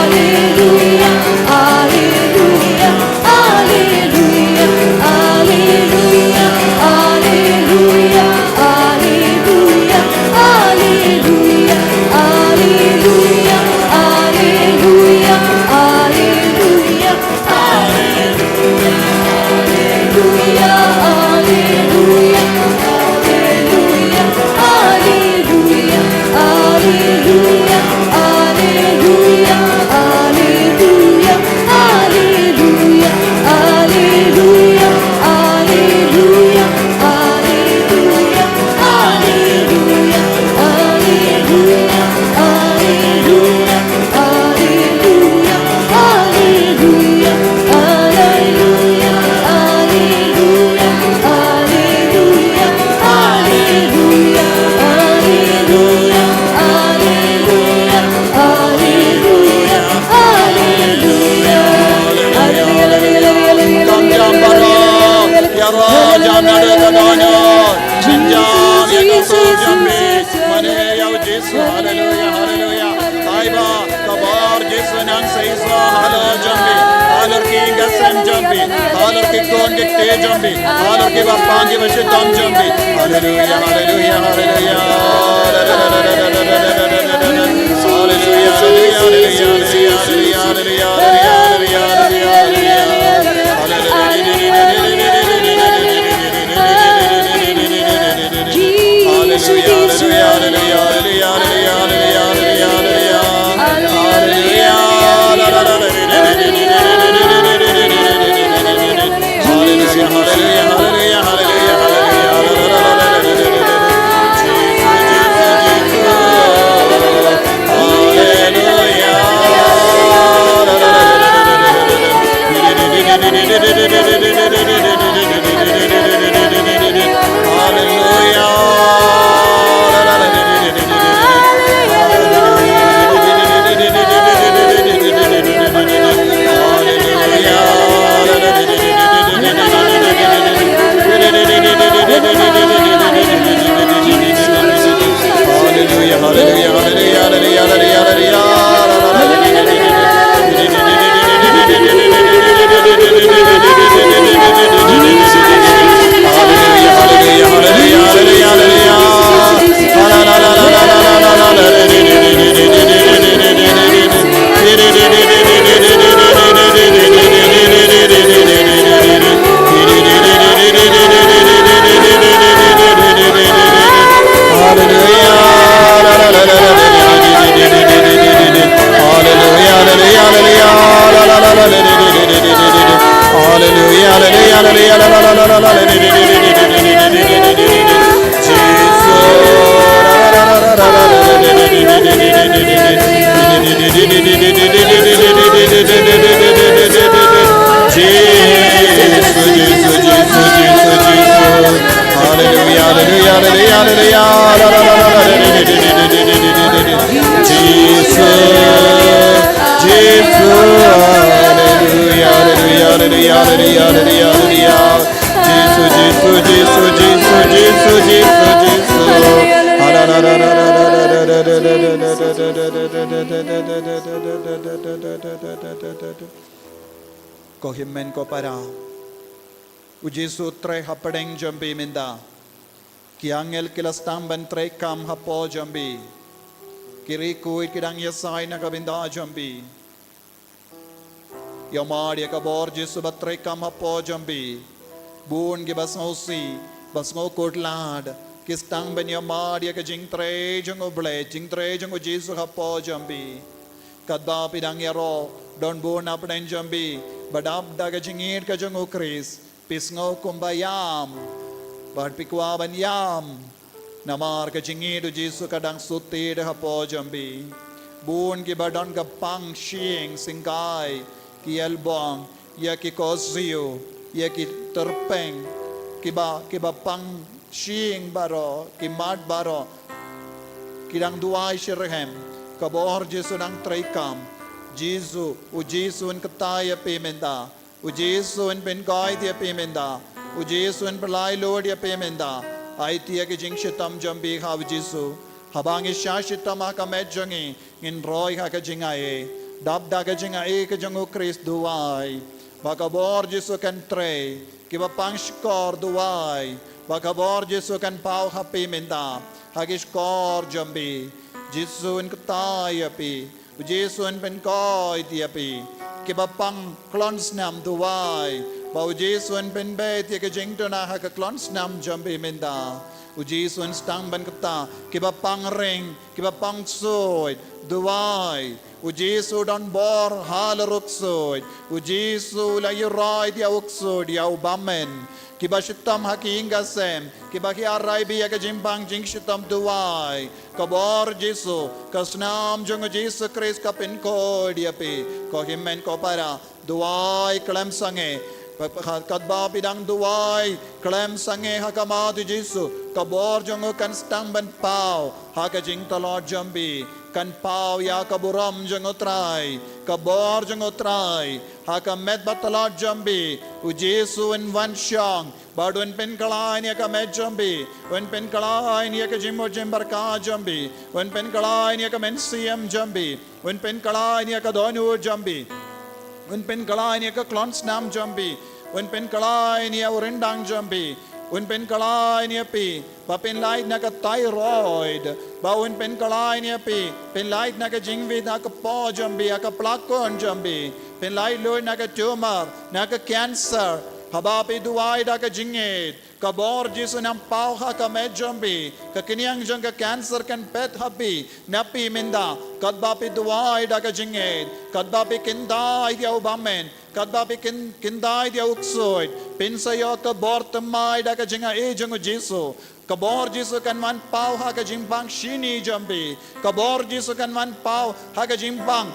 alleluia, alleluia, alleluia, alleluia, alleluia, alleluia, alleluia, alleluia, alleluia, alleluia, alleluia, alleluia, alleluia. Haleluya, haleluya. Ai ba, ka bor Jisu nang sa isa halor jong phi, halor ki ïing ki sem jong phi, halor ki khun ki kti jong phi, halor ki bapang ki bashitom jong phi. Haleluya, haleluya, haleluya. Haleluya, haleluya, haleluya, haleluya, haleluya. Ko hynmen ko para, u Jisu u trei hapdeng jong phi mynta. Ki angel ki la sdang ban trei kam hapoh jong phi. Ki riewkhuid ki dang ïasaid na ka bynta jong phi. Ïohmad ïa ka bor Jisu ba treikam hapoh jong phi. Bun kiba sngewsih, ba sngewkhuslai, ki sdang ban ïohmad ïa ka jingtrei jong U Blei, jingtrei jong U Jisu hapoh jong phi. Katba phi dang ïaroh, don bun na pdeng jong phi, ba dap da ka jingïeit ka jong U Khrist, phi sngew kumba ïam. Bad phi kwah ban ïam. Namar ka jingïeit U Jisu ka dang shu tied hapoh jong phi. Bun kiba don ka pang shyieng syngkai, ki ïalbong, ïa ki kosiew, ïa ki tyrpeng, kiba, kiba pang shyieng baroh, ki mat baroh, ki dang duwai shitrhem, ka bor Jisu dang treikam. Jisu, U Jisu un kyntait ïa phi mynta. U Jisu un pynkhuid ïa phi mynta. U Jisu un pynlait luid ïa phi mynta. Aiti ïa ka jingshitom jong phi ha U Jisu. Haba ngi shah shitom ha ka met jong ngi, ngin roi ha ka jingai. Dap da ka jingai ka jong U Khrist, duwai. Ba ka bor Jisu kan trei, kiba pang shkor, duwai. Ba ka bor Jisu kan paw ha phi mynta. Ha ki shkor jong phi. Jisu un kyntait ïa phi. U Jisu un pynkhuid ïa phi. Kiba pang klon snam, duwai. Ba U Jisu un pynbeit ïa ka jingduna ha ka klon snam jong phi mynta. U Jisu un sdang ban kyntait. Kiba pang ring, kiba pang ksuid, duwai. U Jisu don bor halor u ksuid. U Jisu la ïuhroit ïa u ksuid, ïa u bymman. Kiba shitom ha ki ïing ki sem, kiba ki rai bha ïa ka jingpang jingshitom, duwai. Ka bor Jisu, ka snam jong U Jisu Khrist ka pynkhuid ïa phi. Ko hynmen ko para, duwai khlem sangeh. Katba phi dang duwai khlem sangeh ha khmat U Jisu, ka bor jong u kan sdang ban paw ha ka jingtlot jong phi. Kan paw ïa ka burom jong U Trai, ka bor jong U Trai ha ka met ba tlot jong phi. U Jisu un wan shong, bad un pynkhlaiñ ïa ka met jong phi, un pynkhlaiñ ïa ka jingmut jingpyrkhat jong phi, un pynkhlaiñ ïa ka mynsiem jong phi, un pynkhlaiñ ïa ka dohnud jong phi, un pynkhlaiñ ïa ka klon snam jong phi, un pynkhlaiñ ïa u ryndang jong phi, un pynkhlaiñ ïa phi, ba phin lait na ka thyroid, ba un pynkhlaiñ ïa phi, phin lait na ka jingwit ha ka por jong phi, ha ka plakon jong phi, phin lait luid na ka tumor, na ka cancer. Haba phi duwai da ka jingngeit, ka bor Jisu un paw ha ka met jong phi, ka khñiang jong ka cancer kan phet ha phi, na phi mynta, katba phi duwai da ka jingngeit, katba phi kyntait ïa u bymman, katba phi kyn, kyntait ïa u ksuid, phin sa ïoh ka bor thymmai da ka jingai jong U Jisu. Ka bor Jisu kan wan paw ha ka jingpang shini jong phi. Ka bor Jisu kan wan paw ha ka jingpang,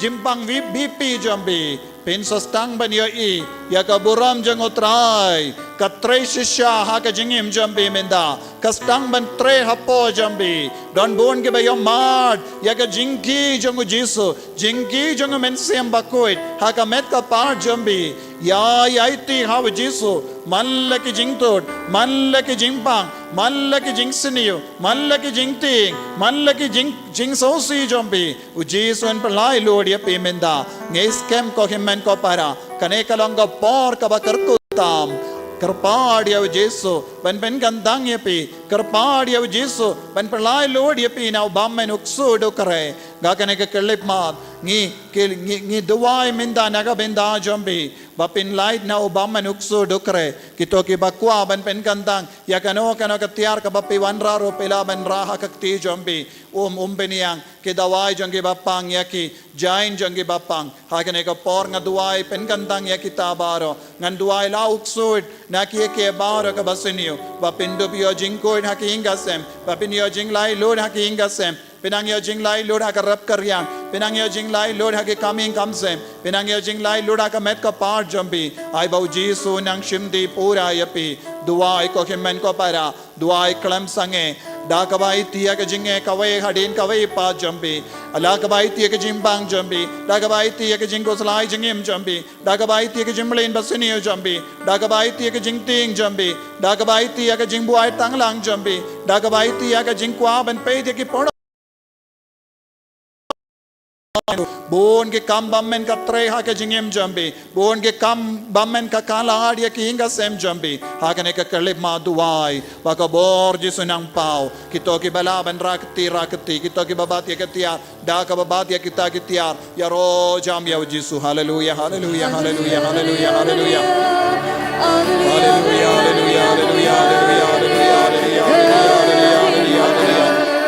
jingpang wi B P jong phi. Phin sa sdang ban ïohi ïa ka burom jong U Trai, ka trei shisha ha ka jingim jong phi mynta. Ka sdang ban trei hapoh jong phi. Don bun kiba ïohmad ïa ka jingkhih jong U Jisu, jingkhih jong U Mynsiem Bakhuid ha ka met ka phad jong phi. Ïa, ïa aiti ha U Jisu, man la ki jingtud, man la ki jingpang, man la ki jingsniew, man la ki jingtieng, man la ki jing, jingsngewsih jong phi. U Jisu un pynlait luid ïa phi mynta. Ngi skhem ko hynmen ko para, kane ka long ka por kaba kyrkhu tam. Kyrpad ïa U Jisu ban pynkyntang ïa phi. Kyrpad ïa U Jisu ban pynlait luid ïa phi na u bymman, u ksuid, u khreh. Nga kane ka khyllipmat, ngi, ki, ngi, ngi duwai mynta na ka bynta jong phi, ba phin lait na u bymman, u ksuid, u khreh. Kito kiba kwah ban pynkyntang ïa kano kano ka tiar kaba phi wanrah ruh, phi lah ban rah ha ka kti jong phi. Um, um pynïang, ki dawai jong kiba pang ïa ki, jaiñ jong kiba pang. Ha kane ka por nga duwai pynkyntang ïa kita baroh. Ngan duwai la u ksuid na kiei kiei baroh kiba sniew, ba phin dup ïoh jingkhuid ha ki ïing ki sem, ba phin ïoh jinglait luid ha ki ïing ki sem. Phin nang ïoh jinglait luid ha ka rep ka riang. Phin nang ïoh jinglait luid ha ki kam ïing kam sem. Phin nang ïoh jinglait luid ha ka met ka phad jong phi. Ai ba U Jisu un nang shim dih pura ïa phi. Duwai ko hynmen ko para. Duwai khlem sangeh. Da kaba aiti ïa ka jingeh kawei hadien kawei pat jong phi. La kaba aiti ïa ka jingpang jong phi. Da kaba aiti ïa ka jingkhuslai jingim jong phi. Da kaba aiti ïa ka jingmlien ba sniew jong phi. Da kaba aiti ïa ka jingtieng jong phi. Da kaba aiti ïa ka jingbuaid tang lang jong phi. Da kaba aiti ïa ka jingkwah ban peit ïa ki por Bun ki kam bymmen ka trei ha ka jingim jong phi. Bun ki kam bymmen ka khlad ïa ki ïing ka sem jong phi. Ha kane ka khyllipmat duwai ba ka bor Jisu nang paw. Kito kiba lah ban rah kti, rah kti. Kito kiba bat ïa ki tiar, da kaba bat ïa kita ki tiar. Ïaroh jam ïa u Jisu. Haleluya, haleluya, haleluya, haleluya, haleluya. Haleluya, haleluya, haleluya, haleluya, haleluya, haleluya, haleluya, haleluya, haleluya.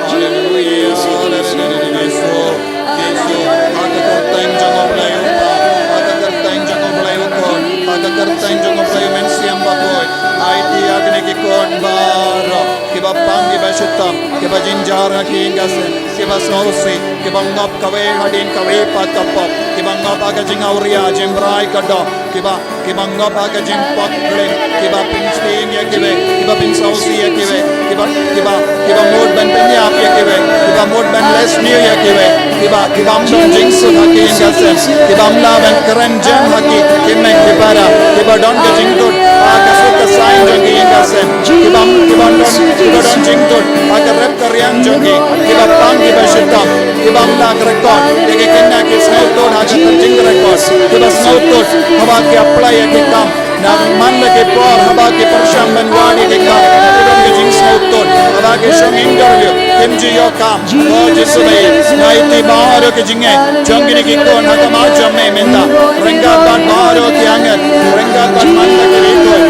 Haleluya, haleluya, Jisu. Jisu, ha ka kyrteng jong U Blei U Kpa, ha ka kyrteng jong U Blei U Khun, ha ka kyrteng jong U Blei U Mynsiem Bakhuid. Aiti ïa kine ki khun baroh kiba pang kiba shitom, kiba jynjar ha ki ïing ka sem, kiba sngewsih, kiba ngop kawei hadien kawei pat ka pop, kiba ngop ha ka jingawria, jingbrai ka doh, kiba, kiba ngop ha ka jingpok khlem, kiba pynstieng ïa kiwei, kiba pynsngewsih ïa kiwei, kiba, kiba, kiba mut ban pynïap ïa kiwei, kiba mut ban leh sniew ïa kiwei, kiba, kiba ym don jingsuk ha ki ïing ka sem, kiba ym lah ban kren jem ha ki hynmen ki para, kiba don ka jingkut ha ka suk ka saiñ jong ki ïing ka sem, kiba, kiba don, kiba don jingkut ha ka rep ka riang jong ki, kiba pang kiba shitom, kiba ym lah record ïa ki khynnah, ki sngewthuh ha ka kyrteng record, kiba sngewthuh haba ki apply ïa ki kam. Namar man la ki por haba ki pyrshang ban wad ïa ki kam, ki don ka jingsngewthuh, haba ki shong interview kim ju ïoh kam. Ko Jisu ba ïeit, nga aiti baroh ki jingeh jong kine ki khun ha khmat jong me mynta. Ryngkat bad baroh ki angel, ryngkat bad man la ki rikoi,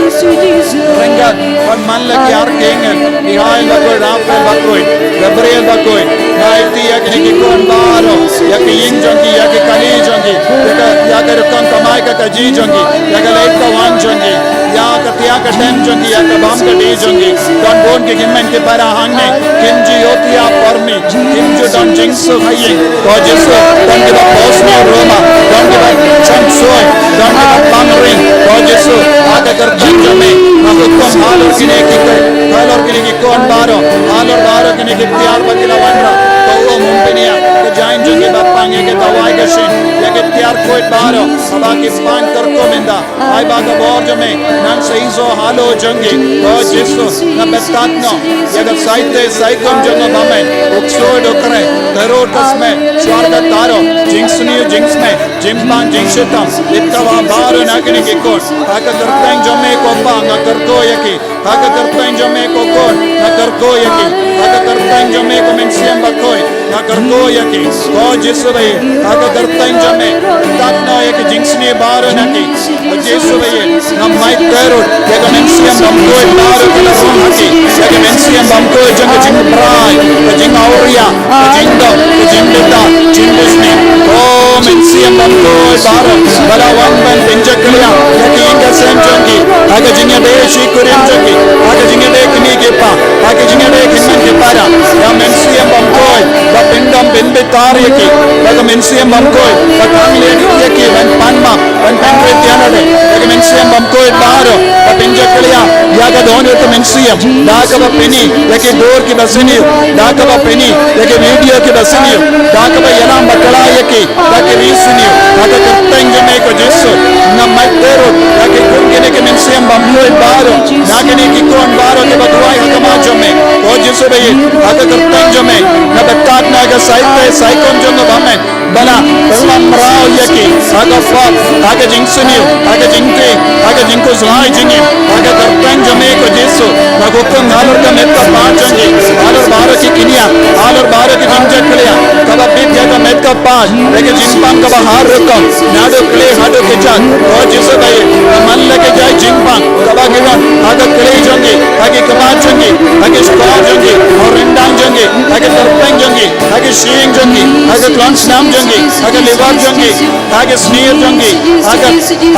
ryngkat bad man la ki archangel, Mikhael bakhuid, Raphael bakhuid, Gabriel bakhuid. Nga aiti ïa kine ki khun baroh, ïa ki ïing jong ki, ïa ki kali jong ki, ïa ka, ïa ka rukom kamai ka kajih jong ki, ïa ka leit ka wan jong ki, ïa ka thiah ka tem jong ki, ïa ka bam ka dih jong ki. Don bun ki hynmen ki para hangne kim ju ïohthiah por mi, kim ju don jingsuk ha ïing. Ko Jisu, don kiba pos ne roma, don kiba cham soi, don kiba pang ring. Ko Jisu, ha ka kyrteng jong me nga hukum halor kine ki khun, halor kine ki khun baroh, halor baroh kine ki tiar ba ki la wanrah. Ko U Mynsiem, ka jaiñ jong ki ba pang ïa ki dawai ka shin, ïa ki tiar khuid baroh, haba ki pan kyrkhu mynta. Ai ba ka bor jong me nang sa ïoh halor jong ki. Ko Jisu, nga batai noh ïa ka saite saikum jong nga ba me, u ksuid u kren, ka rud ka smet, shuwa ka taro, jingsniew jingsmet, jingpang jingshitom, ïa kaba baroh na kine ki khun. Ha ka kyrteng jong me ko Pa nga kyrkhu ïa ki. Ha ka kyrteng jong me ko Khun nga kyrkhu ïa ki. Ha ka kyrteng jong me ko Mynsiem Bakhuid nga kyrkhu ïa ki. Ko Jisu ba ïeit, ha ka kyrteng jong me, batai noh ïa ki jingsniew baroh na ki. Ko Jisu ba ïeit, nga mait terut ïa ka mynsiem bymkhuid baroh ka la rung ha ki, ïa ka mynsiem bymkhuid jong ka jingbrai, ka jingawria, ka jingdom, ka jingbitar, jingbishni. Ko Mynsiem Bymkhuid baroh ba la wan ban pynjakhlia ïa ki ïing ka sem jong ki, ha ka jingïadei shi kurim jong ki, ha ka jingïadei kmie ki kpa, ha ka jingïadei ki hynmen ki para. Ïa Mynsiem Bymkhuid ba pyndom pynbitar ïa ki, ïa ka Mynsiem Bymkhuid ba tang leh ïa ki ban pan map, ban pynrit ïa lade. Ïa ka Mynsiem Bymkhuid baroh ba pynjakhlia ïa ka dohnud ka mynsiem, da kaba pyni ïa ki dur kiba sniew, da kaba pyni ïa ki video kiba sniew, da kaba ïalam bakla ïa ki da ki ri sniew. Ha ka kyrteng jong me ko Jisu, nga mait terut ïa ki khun kine ki Mynsiem Bymkhuid baroh, na kine ki khun baroh kiba duwai ha khmat jong me. Ko Jisu ba ïeit, ha ka kyrteng jong me nga batai noh ïa ka saite saikum jong nga ba me, ba la pynlong mraw ïa ki ha ka pop, ha ka jingsniew, ha ka jingtieng, ha ka jingkhuslai jingim. Ha ka kyrteng jong me ko Jisu, nga hukum halor ka met ka phad jong ki, halor baroh ki kñia, halor baroh ki jingjakhlia kaba bit ïa ka met ka phad, ïa ka jingpang kaba har rukom, naduh kli haduh kjat. Ko Jisu ba ïeit, namar la ka jait jingpang kaba ki don ha ka kli jong ki, ha ki khmat jong ki, ha ki shkor jong ki, ha u ryndang jong ki, ha ki tyrpeng jong ki, ha ki shyieng jong ki, ha ka khlong snam jong ki, ha ka liver jong ki, ha ka snier jong ki, ha ka,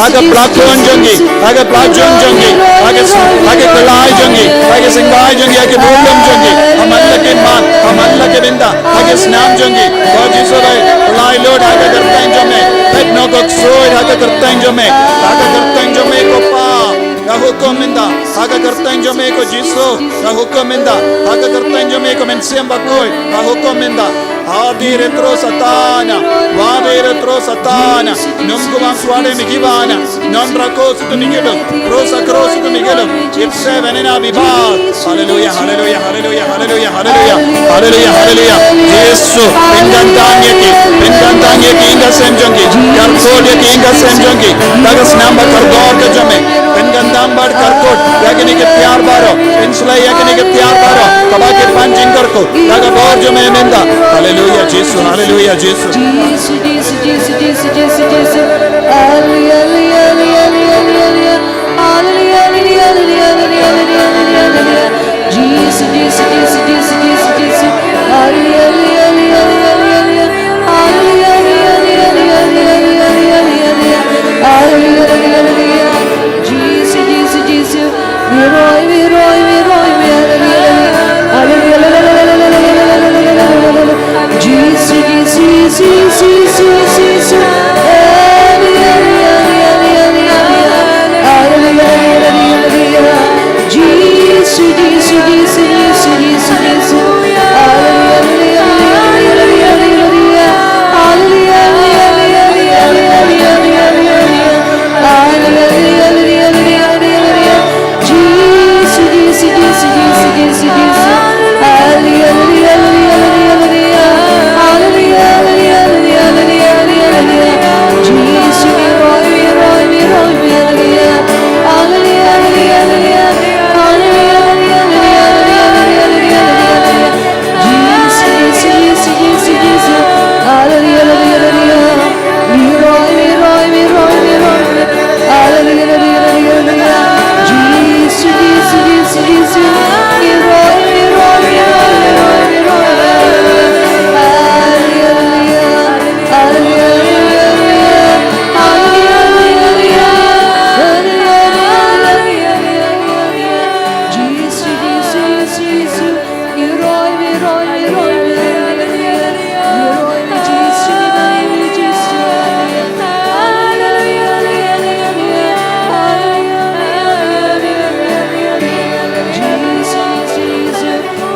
ha ka pla khun jong ki, ha ka pla jong jong ki, ha ka, ha ka khlai jong ki, ha ka singbai jong ki, ha ka duh lum jong ki. Namar la ki mat, namar la ki bynta, ha ka snam jong ki. Ko Jisu ba ïeit, pynlait lut ha ka kyrteng jong me. Peit noh ko ksuid ha ka kyrteng jong me. Ha ka kyrteng jong me ko Pa, nga hukum mynta. Ha ka kyrteng jong me ko Jisu, nga hukum mynta. Ha ka kyrteng jong me ko Mynsiem Bakhuid, nga hukum mynta. Hadir tro Satana, wadir tro Satana, num kumang suare mi gibana, non rako sutu mi gilo, rosa kro sutu mi gilo, ipse venena biba. Hallelujah, hallelujah, hallelujah, hallelujah, hallelujah, hallelujah, hallelujah. Jisu, pynkyntang ïa ki, pynkyntang ïa ki ïa ka sem jong ki, kyrkhu ïa ki ïa ka sem jong ki, da ka snam ba kordor ka jong me, pynkyntang bad kyrkhu ïa kine ki tiar baroh, pynslei ïa kine ki tiar baroh, kaba ki pan jingkyrkhu. Da ka bor jong me mynta. Haleluya, Jisu. Haleluya, Jisu. Jisu, Jisu, Jisu, Jisu, Jisu, Jisu. Haleluya, haleluya, haleluya, haleluya, haleluya. Haleluya, haleluya, haleluya, haleluya, haleluya, haleluya. Jisu, Jisu, Jisu, Jisu, Jisu, Jisu. Haleluya, haleluya, haleluya, haleluya, haleluya. Haleluya, haleluya, haleluya, haleluya, haleluya. Haleluya, haleluya, haleluya. Jisu, Jisu, Jisu. Miroi, miroi, miroi, miroi. Jisu, Jisu, Jisu, Jisu, Jisu. Jisu, Jisu, Jisu, Jisu, Jisu. Haleluya, haleluya, haleluya, haleluya, haleluya. Jisu, Jisu, Jisu, Jisu, Jisu, Jisu. Haleluya, haleluya, haleluya, haleluya, haleluya. Haleluya, haleluya, haleluya, haleluya, haleluya. Jisu, miroi, miroi, miroi, miroi, haleluya. Haleluya, haleluya, haleluya. Haleluya, haleluya, haleluya, haleluya, haleluya, haleluya. Jisu, Jisu, Jisu, Jisu, Jisu. Haleluya, haleluya, haleluya. Miroi, miroi, miroi, miroi. Haleluya, haleluya, haleluya, haleluya. Jisu, Jisu, Jisu, Jisu.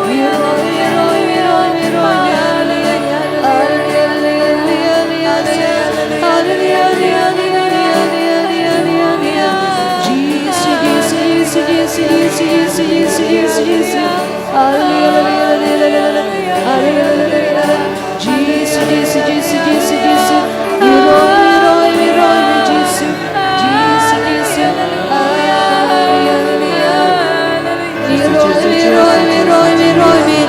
Miroi, miroi, miroi, miroi, miroi. Haleluya, haleluya, haleluya. Haleluya, haleluya, haleluya. Haleluya, haleluya, haleluya. Jisu, Jisu, Jisu, Jisu. Jisu, Jisu, Jisu, Jisu, Jisu. Miroi, miroi, miroi, Jisu. Jisu, Jisu. Haleluya. Miroi, miroi, miroi, miroi, mi.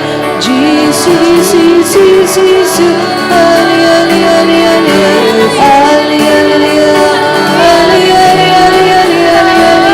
Jisu, Jisu, Jisu, Jisu, Jisu. Haleluya, haleluya, haleluya. Haleluya, haleluya, haleluya.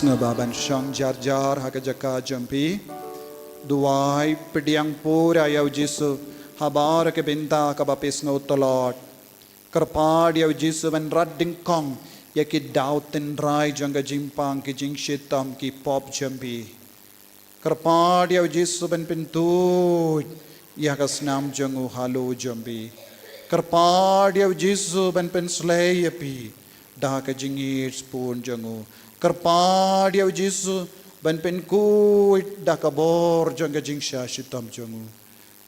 Sngewbha ban shong jar jar ha ka jaka jong phi. Duwai pdiang pura ïa u Jisu ha baroh ki bynta kiba phi sngew tlot. Kyrpad ïa u Jisu ban rat dyngkong ïa ki daw tynrai jong ka jingpang, ki jingshitom, ki pop jong phi. Kyrpad ïa u Jisu ban pyntuid ïa ka snam jong u halor jong phi. Kyrpad ïa u Jisu ban pynslei ïa phi da ka jingïeit sbun jong u. Kyrpad ïa u Jisu ban pynkhuid da ka bor jong ka jingshah shitom jong u.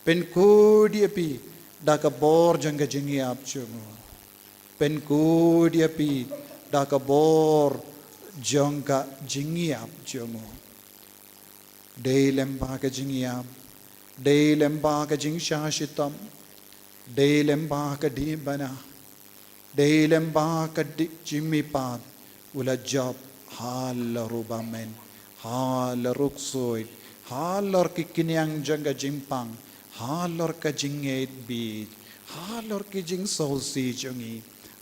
Pynkhuid ïa phi da ka bor jong ka jingïap jong u. Pynkhuid ïa phi da ka bor jong ka jingïap jong u. Dei lem ba ka jingïap, dei lem ba ka jingshah shitom, dei lem ba ka diengphna. Dei lem ba ka di-, jingmihpat u la jop halor u bymmen, halor u ksuid, halor ki kynja jong ka jingpang, halor ka jingngeit bit, halor ki jingsngewsih jong ngi,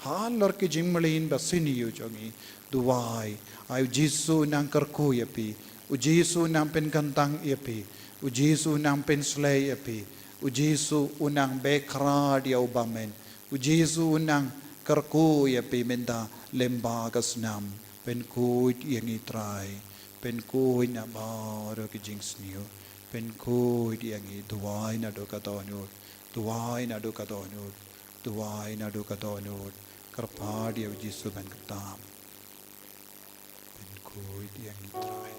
halor ki jingmlien ba sniew jong ngi. Duwai, ai u Jisu u nang kyrkhu ïa phi, u Jisu u nang pynkyntang ïa phi, u Jisu u nang pynslei ïa phi, u Jisu u nang beh khrad ïa u bymmen, u Jisu u nang kyrkhu ïa phi mynta lem ba ka snam. Pynkhuid ïa ngi Trai, pynkhuid na baroh ki jingsniew, pynkhuid ïa ngi, duwai naduh ka dohnud, duwai naduh ka dohnud, duwai naduh ka dohnud, kyrpad ïa u Jisu ban kyrtam. Pynkhuid ïa ngi Trai.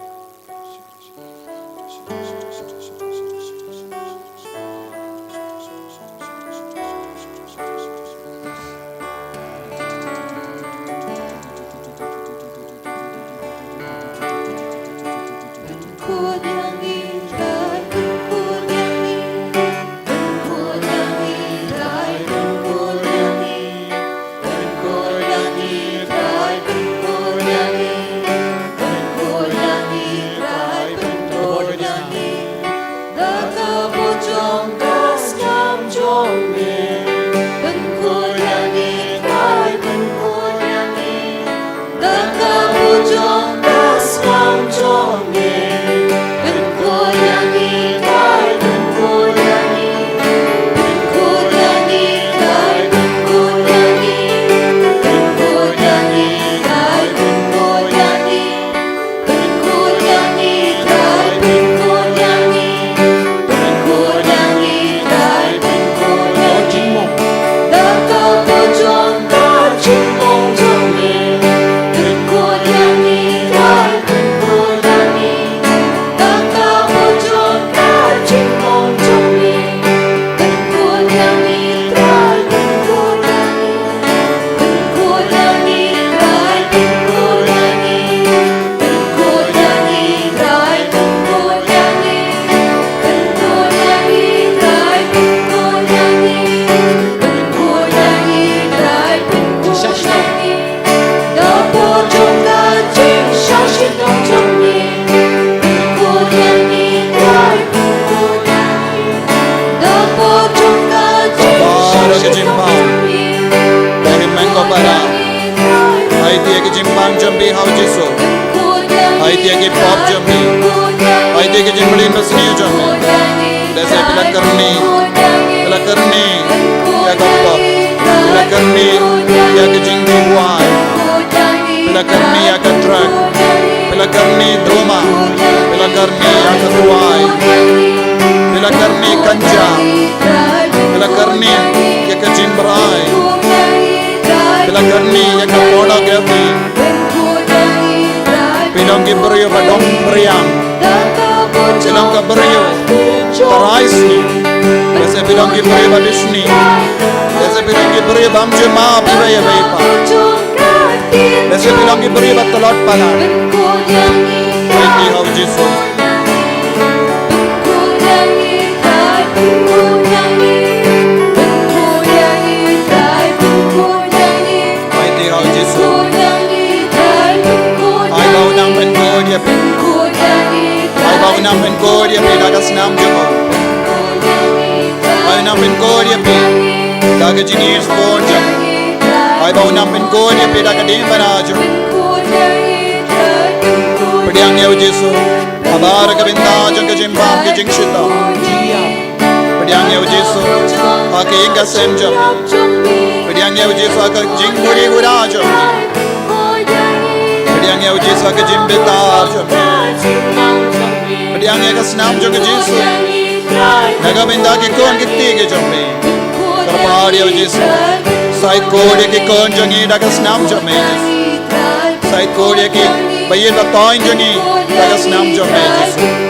Para ka jingpang. Ka hynmen ko para. Aiti ïa ka jingpang jong phi ha u Jisu. Aiti ïa ki pop jong phi. Aiti ïa ka jingmlien basniew jong phi. Lehse phi la kyrni, phi la kyrni ïa ka pop, phi la kyrni ïa ka jingduwai, phi la kyrni ïa ka drug, phi la kyrni droma, phi la kyrni ïa ka duwai, phi la kyrni kanja, phi la kyrni ïa ka jingbrai, phi la kyrni ïa ka pornography. Phi long ki briew ba dom briang. Phi long ka briew ka rai sniew. Lehse phi long ki briew ba bishni. Lehse phi long ki briew bym ju map iwei ïa iwei pat. Lehse phi long ki briew ba tlot palat. Aiti ha u Jisu. Aiti ha u Jisu. Ai ba u nang pynkhuid ïa phi. Ai ba u nang pynkhuid ïa phi da ka snam jong u. Ai u nang pynkhuid ïa phi da ka jingïeit jong u. Ai ba u nang pynkhuid ïa phi da ka diengphna jong u. Pdiang ïa u Jisu. Ha baroh ka bynta jong ka jingbam ka jingshitom. Pdiang ïa u Jisu ha ka ïing ka sem jong phi. Pdiang ïa u Jisu ha ka jingkhuid khuid jong phi. Pdiang ïa u Jisu ha ka jingbitar jong phi. Pdiang ïa ka snam jong u Jisu na ka bynta ki khun ki kti ki jong phi. Kyrpad ïa u Jisu. Sa ïeit khuid ïa ki khun jong ngi da ka snam jong me Jisu. Sa ïeit khuid ïa ki ba ïeit ba toiñ jong ngi da ka snam jong me Jisu.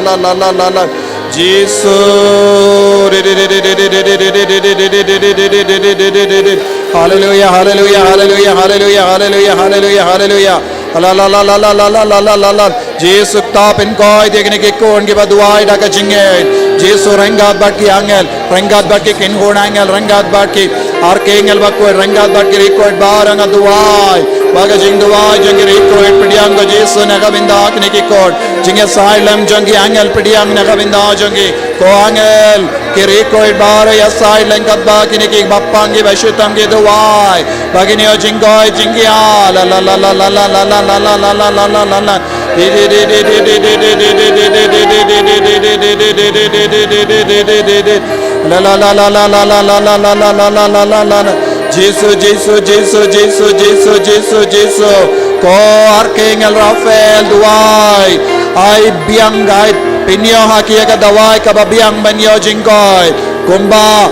la la la la la. Jisu. Haleluya, haleluya, haleluya, haleluya, haleluya, haleluya, haleluya. La la la la la la la la la la la. Jisu, kata pynkoi ïa kine ki khun kiba duwai da ka jingngeit. Jisu, ryngkat bad ki angel, ryngkat bad ki kynhun angel, ryngkat bad ki arkangel bakhuid, ryngkat bad ki riewkhuid baroh nga duwai ba ka jingduwai jong ki riewkhuid pdiang, ko Jisu, na ka bynta kine ki khun. Jingïasaid lem jong ki angel pdiang na ka bynta jong ki. Ko angel, ki riewkhuid baroh ïasaid lem katba kine kiba pang kiba shitom ki duwai ba kin ïoh jingkoit jingkhiah. La la la la la la la la la la la la la. La la la la la la la la la la la la la. Jisu, Jisu, Jisu, Jisu, Jisu, Jisu, Jisu. Ko arkangel Raphael, duwai, ai biang, ai pynïoh ha ki ïa ka dawai kaba biang ban ïoh jingkoit. Kumba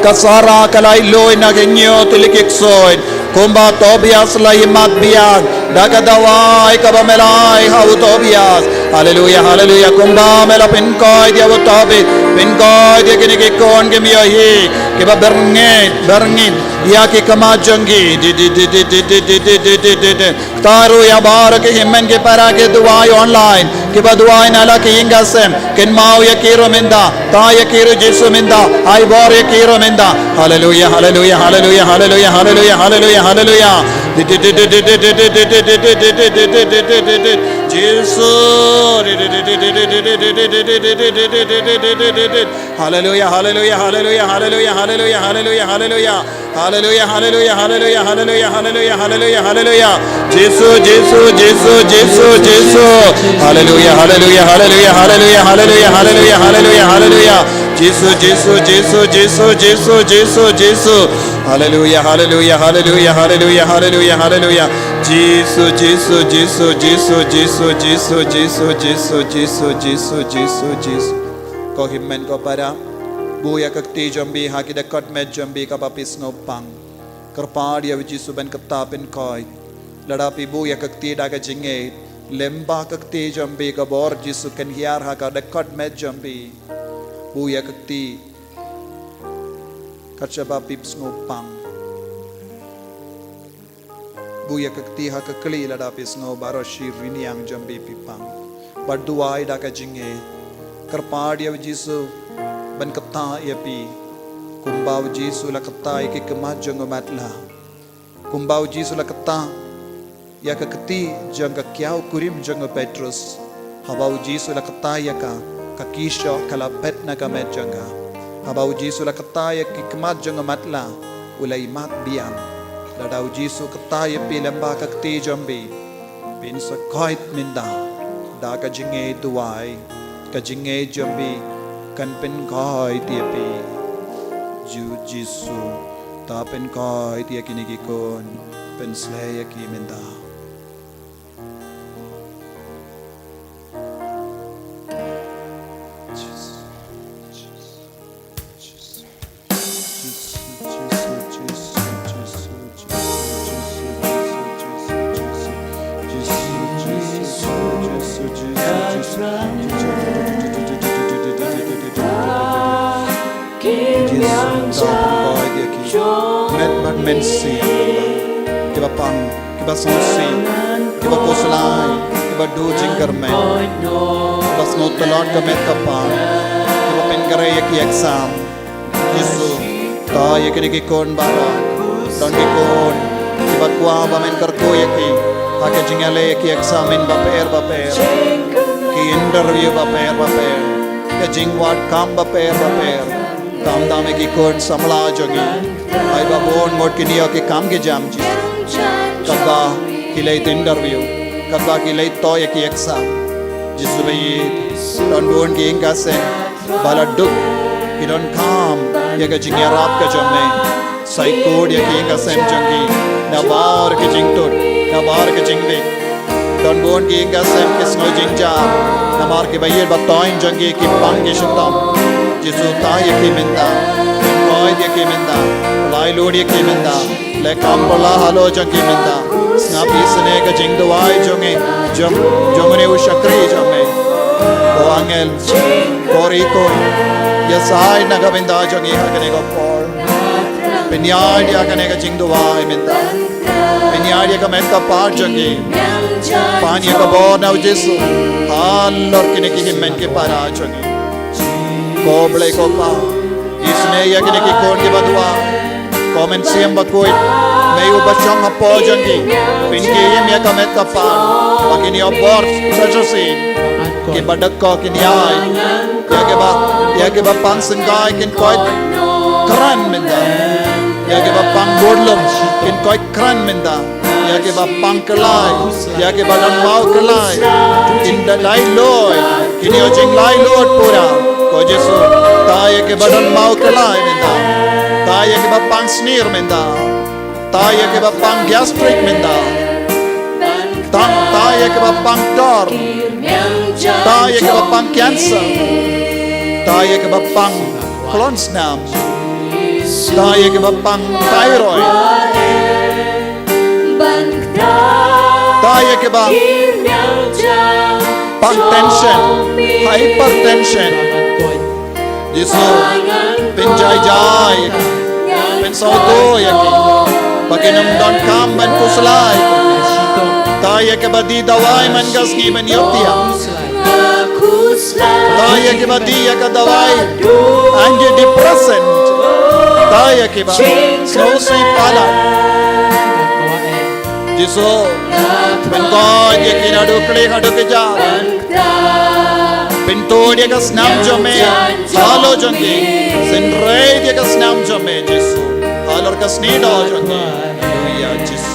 ka Sara ka la ïoh na ka hynñiew tylli ki ksuid, Kumba Tobias la imat biang da ka dawai kaba me la ai ha u Tobias. Haleluya, haleluya. Kumba me la pynkoit ïa u Tobias, pynkoit ïa kine ki khun ki me ïohi kiba byrngit, byrngit ïa ki khmat jong ki. Di, di, di. Kata ruh ïa baroh ki hynmen ki para ki duwai online, kiba duwai na la ki ïing ka sem, kynmaw ïa ki ruh mynta, tai ïa ki ruh Jisu mynta, ai bor ïa ki ruh mynta. Haleluya, haleluya, haleluya, haleluya, haleluya, haleluya, haleluya. Jisu. Haleluya, haleluya, haleluya, haleluya, haleluya, haleluya, haleluya. Haleluya, haleluya, haleluya, haleluya, haleluya, haleluya, haleluya. Jisu, Jisu, Jisu, Jisu, Jisu. Haleluya, haleluya, haleluya, haleluya, haleluya, haleluya, haleluya, haleluya. Jisu, Jisu, Jisu, Jisu, Jisu, Jisu, Jisu. Haleluya, haleluya, haleluya, haleluya, haleluya, haleluya. Jisu, Jisu, Jisu, Jisu, Jisu, Jisu, Jisu, Jisu, Jisu, Jisu, Jisu, Jisu. Ko hynmen ko para, buh ïa ka kti jong phi ha ki dkhot met jong phi kaba phi sngewpang. Kyrpad ïa u Jisu ban kata pynkoit. Lada phi buh ïa ka kti da ka jingngeit, lyngba ka kti jong phi ka bor Jisu kan hiar ha ka dkhot met jong phi. Buh ïa ka kti kat shaba phi sngewpang. Buh ïa ka kti ha ka kli lada phi sngew baroh shi rynïeng jong phi phi pang. Bad duwai da ka jingngeit. Kyrpad ïa u Jisu ban kata ïa phi. Kumba u Jisu la kata ïa ki khmat jong u matlah. Kumba u Jisu la kata ïa ka kti jong ka kiaw kurim jong u Petrus. Haba u Jisu la kata ïa ka, ka ki shoh ka la phet na ka met jong ka. Haba u Jisu la kata ïa ki khmat jong u matlah, u la imat biang. Lada u Jisu kata ïa phi lyngba ka kti jong phi, phin sa koit mynta da ka jingngeit duwai, ka jingngeit jong phi kan pynkoit ïa phi. Ju Jisu, ta pynkoit ïa kine ki khun, pynsleh ïa ki mynta. Met bad mynsiem, kiba pang, kiba sngewsih, kiba khuslai, kiba duh jingkyrmen, kiba sngewtlot ka met ka phad, kiba pynkhreh ïa ki exam. Jisu, ta ïa kine ki khun baroh, don ki khun kiba kwah ba men kyrkhu ïa ki ha ka jingïaleh ïa ki exam bapher bapher, ki interview bapher bapher, ka jingwad kam bapher bapher. Khamtam ïa ki khun samla jong ngi, ai ba bun ngut kin ïoh ki kam ki jam, Jisu. Katba ki leit interview, katba ki leit thoh ïa ki exam, Jisu ba ïeit, don bun ki ïing ka sem ba la duk, ki donkam ïa ka jingïarap ka jong me. Sa kut ïa ki ïing ka sem jong ki na baroh ki jingtut, na baroh ki jingbieit. Don bun ki ïing ka sem ki sngew jynjar namar kiba ïeit ba thoh jong ki ki pang ki shitom. Jisu, ta ïa ki mynta, koit ïa ki mynta, laitluid ïa ki mynta. Leh kam pala halor jong ki mynta. Sngap isynei ka jingduwai jong ngi, jong, jong une u shakri jong me. Ko angel, ko rikor, ïasai na ka bynta jong ngi ha kane ka por. Pynïaid ïa kane ka jingduwai mynta. Pynïaid ïa ka met ka phad jong ngi. Pan ïa ka bor na u Jisu halor kine ki hynmen ki para jong ngi. Ko Blei ko Pa, isynei ïa kine ki khun kiba duwai. Ko Mynsiem Bakhuid, me uba shong hapoh jong ki, pynkhie ïa ka met ka phad ba kin ïoh bor sa shisien. Kiba duk ko kin ïai, ïa kiba, ïa kiba pang syngkai kin koit kren mynta. Ïa kiba pang budlum kin koit kren mynta. Ïa kiba pang kyllai, ïa kiba don maw kyllai, kin da laitluid, kin ïoh jinglaitluid pura. Ko Jisu, ta ïa kiba don maw kyllai mynta. Ta ïa kiba pang snier mynta. Ta ïa kiba pang gastric mynta. Ta, ta ïa kiba pang tor. Ta ïa kiba pang cancer. Ta ïa kiba pang khlon snam. Ta ïa kiba pang thyroid. Ïa kiba pang tension, hypertension. Jisu, pynjai jai, pynsawtu ïa ki ba kin ym donkam ban khuslai. Tang ïa kiba die dawai man ka sngi ban ïoh thiah. Tang ïa kiba die ïa ka dawai antidepressant. Tang ïa kiba sngewsih palat. Jisu, pynkoit ïa ki naduh khlieh haduh kjat. Pyntud ïa ka snam jong me halor jong ki. Synreit ïa ka snam jong me, Jisu, halor ka snieh doh jong ki. Haleluya, Jisu.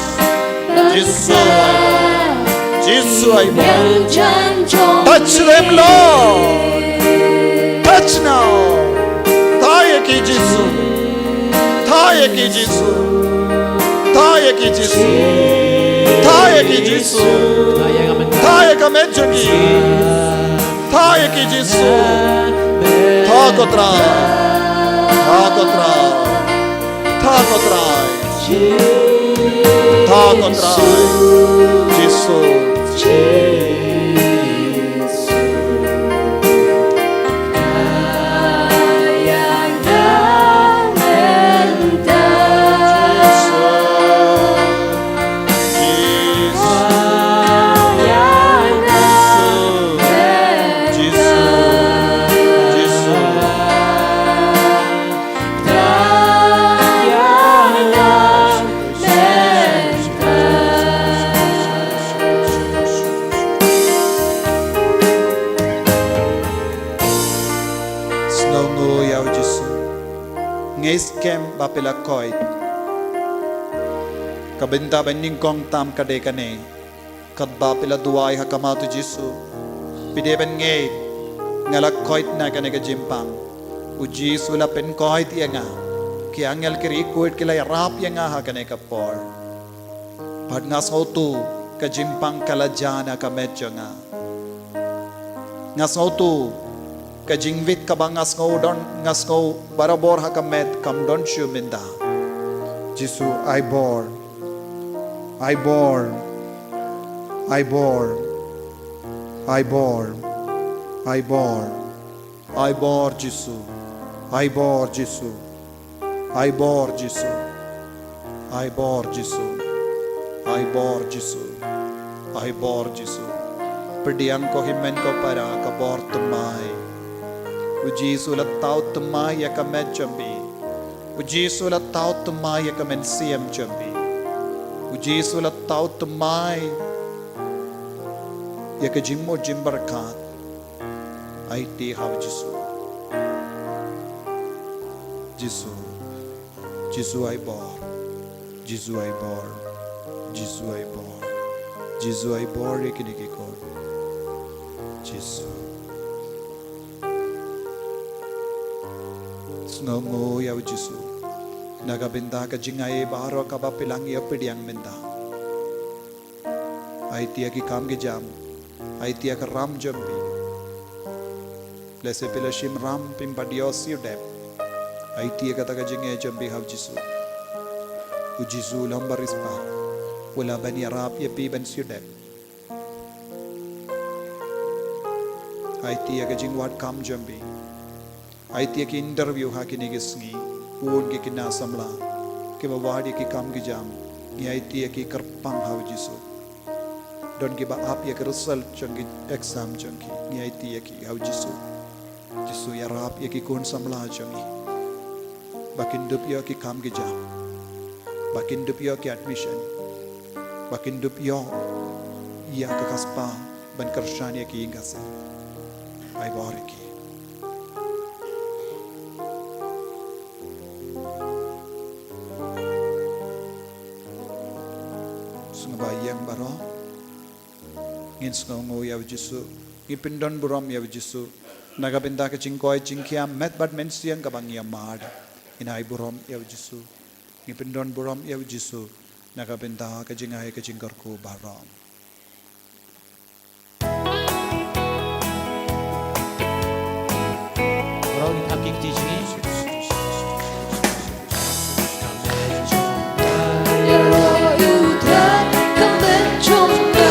Jisu ai bor. Jisu ai bor. Touch them, Lord. Touch now. Tang ïa ki, Jisu. Tang ïa ki, Jisu. Tang ïa ki, Jisu. Tang ïa ki, Jisu. Tang ïa ka met jong ki. Tang ïa ki, Jisu. Tang ko Trai. Tang ko Trai. Tang ko Trai. Tang ko Trai. Jisu. Sngewnguh ïa u Jisu. Nga ngeit skhem ba phi la koit. Ka bynta ba nyngkong tam ka dei kane. Katba phi la duwai ha khmat u Jisu, phi dei ban ngeit, nga la koit na kane ka jingpang. U Jisu la pynkoit ïa nga. Ki angel ki riewkhuid ki la ïarap ïa nga ha kane ka por. Bad nga sngewthuh ka jingpang ka la jia na ka met jong nga. Nga sngewthuh ka jingwit kaba nga sngew don, nga sngew barabor ha ka met kam don shuh mynta. Jisu, ai bor. Ai bor. Ai bor. Ai bor. Ai bor. Ai bor Jisu. Ai bor Jisu. Ai bor Jisu. Ai bor Jisu. Ai bor Jisu. Ai bor Jisu. Pdiang ko hynmen ko para, ka bor thymmai. U Jisu la thaw thymmai ïa ka met jong phi. U Jisu la thaw thymmai ïa ka mynsiem jong phi. U Jisu la thaw thymmai ïa ka jingmut jingpyrkhat. Aiti ha u Jisu. Jisu. Jisu ai bor. Jisu ai bor. Jisu ai bor. Jisu ai bor ïa kine ki khun. Jisu. Sngewnguh ïa u Jisu na ka bynta ka jingai baroh kaba phi la ngi ïa pdiang mynta. Aiti ïa ki kam ki jam. Aiti ïa ka ram jong phi. Lehse phi la shim ram phim pat ïoh siew dep. Aiti ïa kata ka jingeh jong phi ha u Jisu. U Jisu u long ba riewspah. U lah ban ïarap ïa phi ban siew dep. Aiti ïa ka jingwad kam jong phi. Aiti ïa ki interview ha kine ki sngi. Bun ki khynnah samla kiba wad ïa ki kam ki jam. Ngi aiti ïa ki kyrpang ha u Jisu. Don kiba ap ïa ki result jong ki exam jong ki. Ngi aiti ïa ki ha u Jisu. Jisu ïarap ïa ki khun samla jong ngi. Ba kin dup ïoh ki kam ki jam. Ba kin dup ïoh ki admission. Ba kin dup ïoh ïa ka kyrspah ban kyrshan ïa ki ïing ka sem. Ai bor ïa ki. Sngewbha ïeng baroh. Ngin sngewnguh ïa u Jisu. Ngin pyndon burom ïa u Jisu. Na ka bynta ka jingkoit jingkhiah met bad mynsiem kaba ngi ïa mad. Ngin ai burom ïa u Jisu. Ngin pyndon burom ïa u Jisu. Na ka bynta ka jingai ka jingkyrkhu baroh. Baroh ngin thap ki kti jong ngi. Ïaroh ïa u Trai, ka met jong nga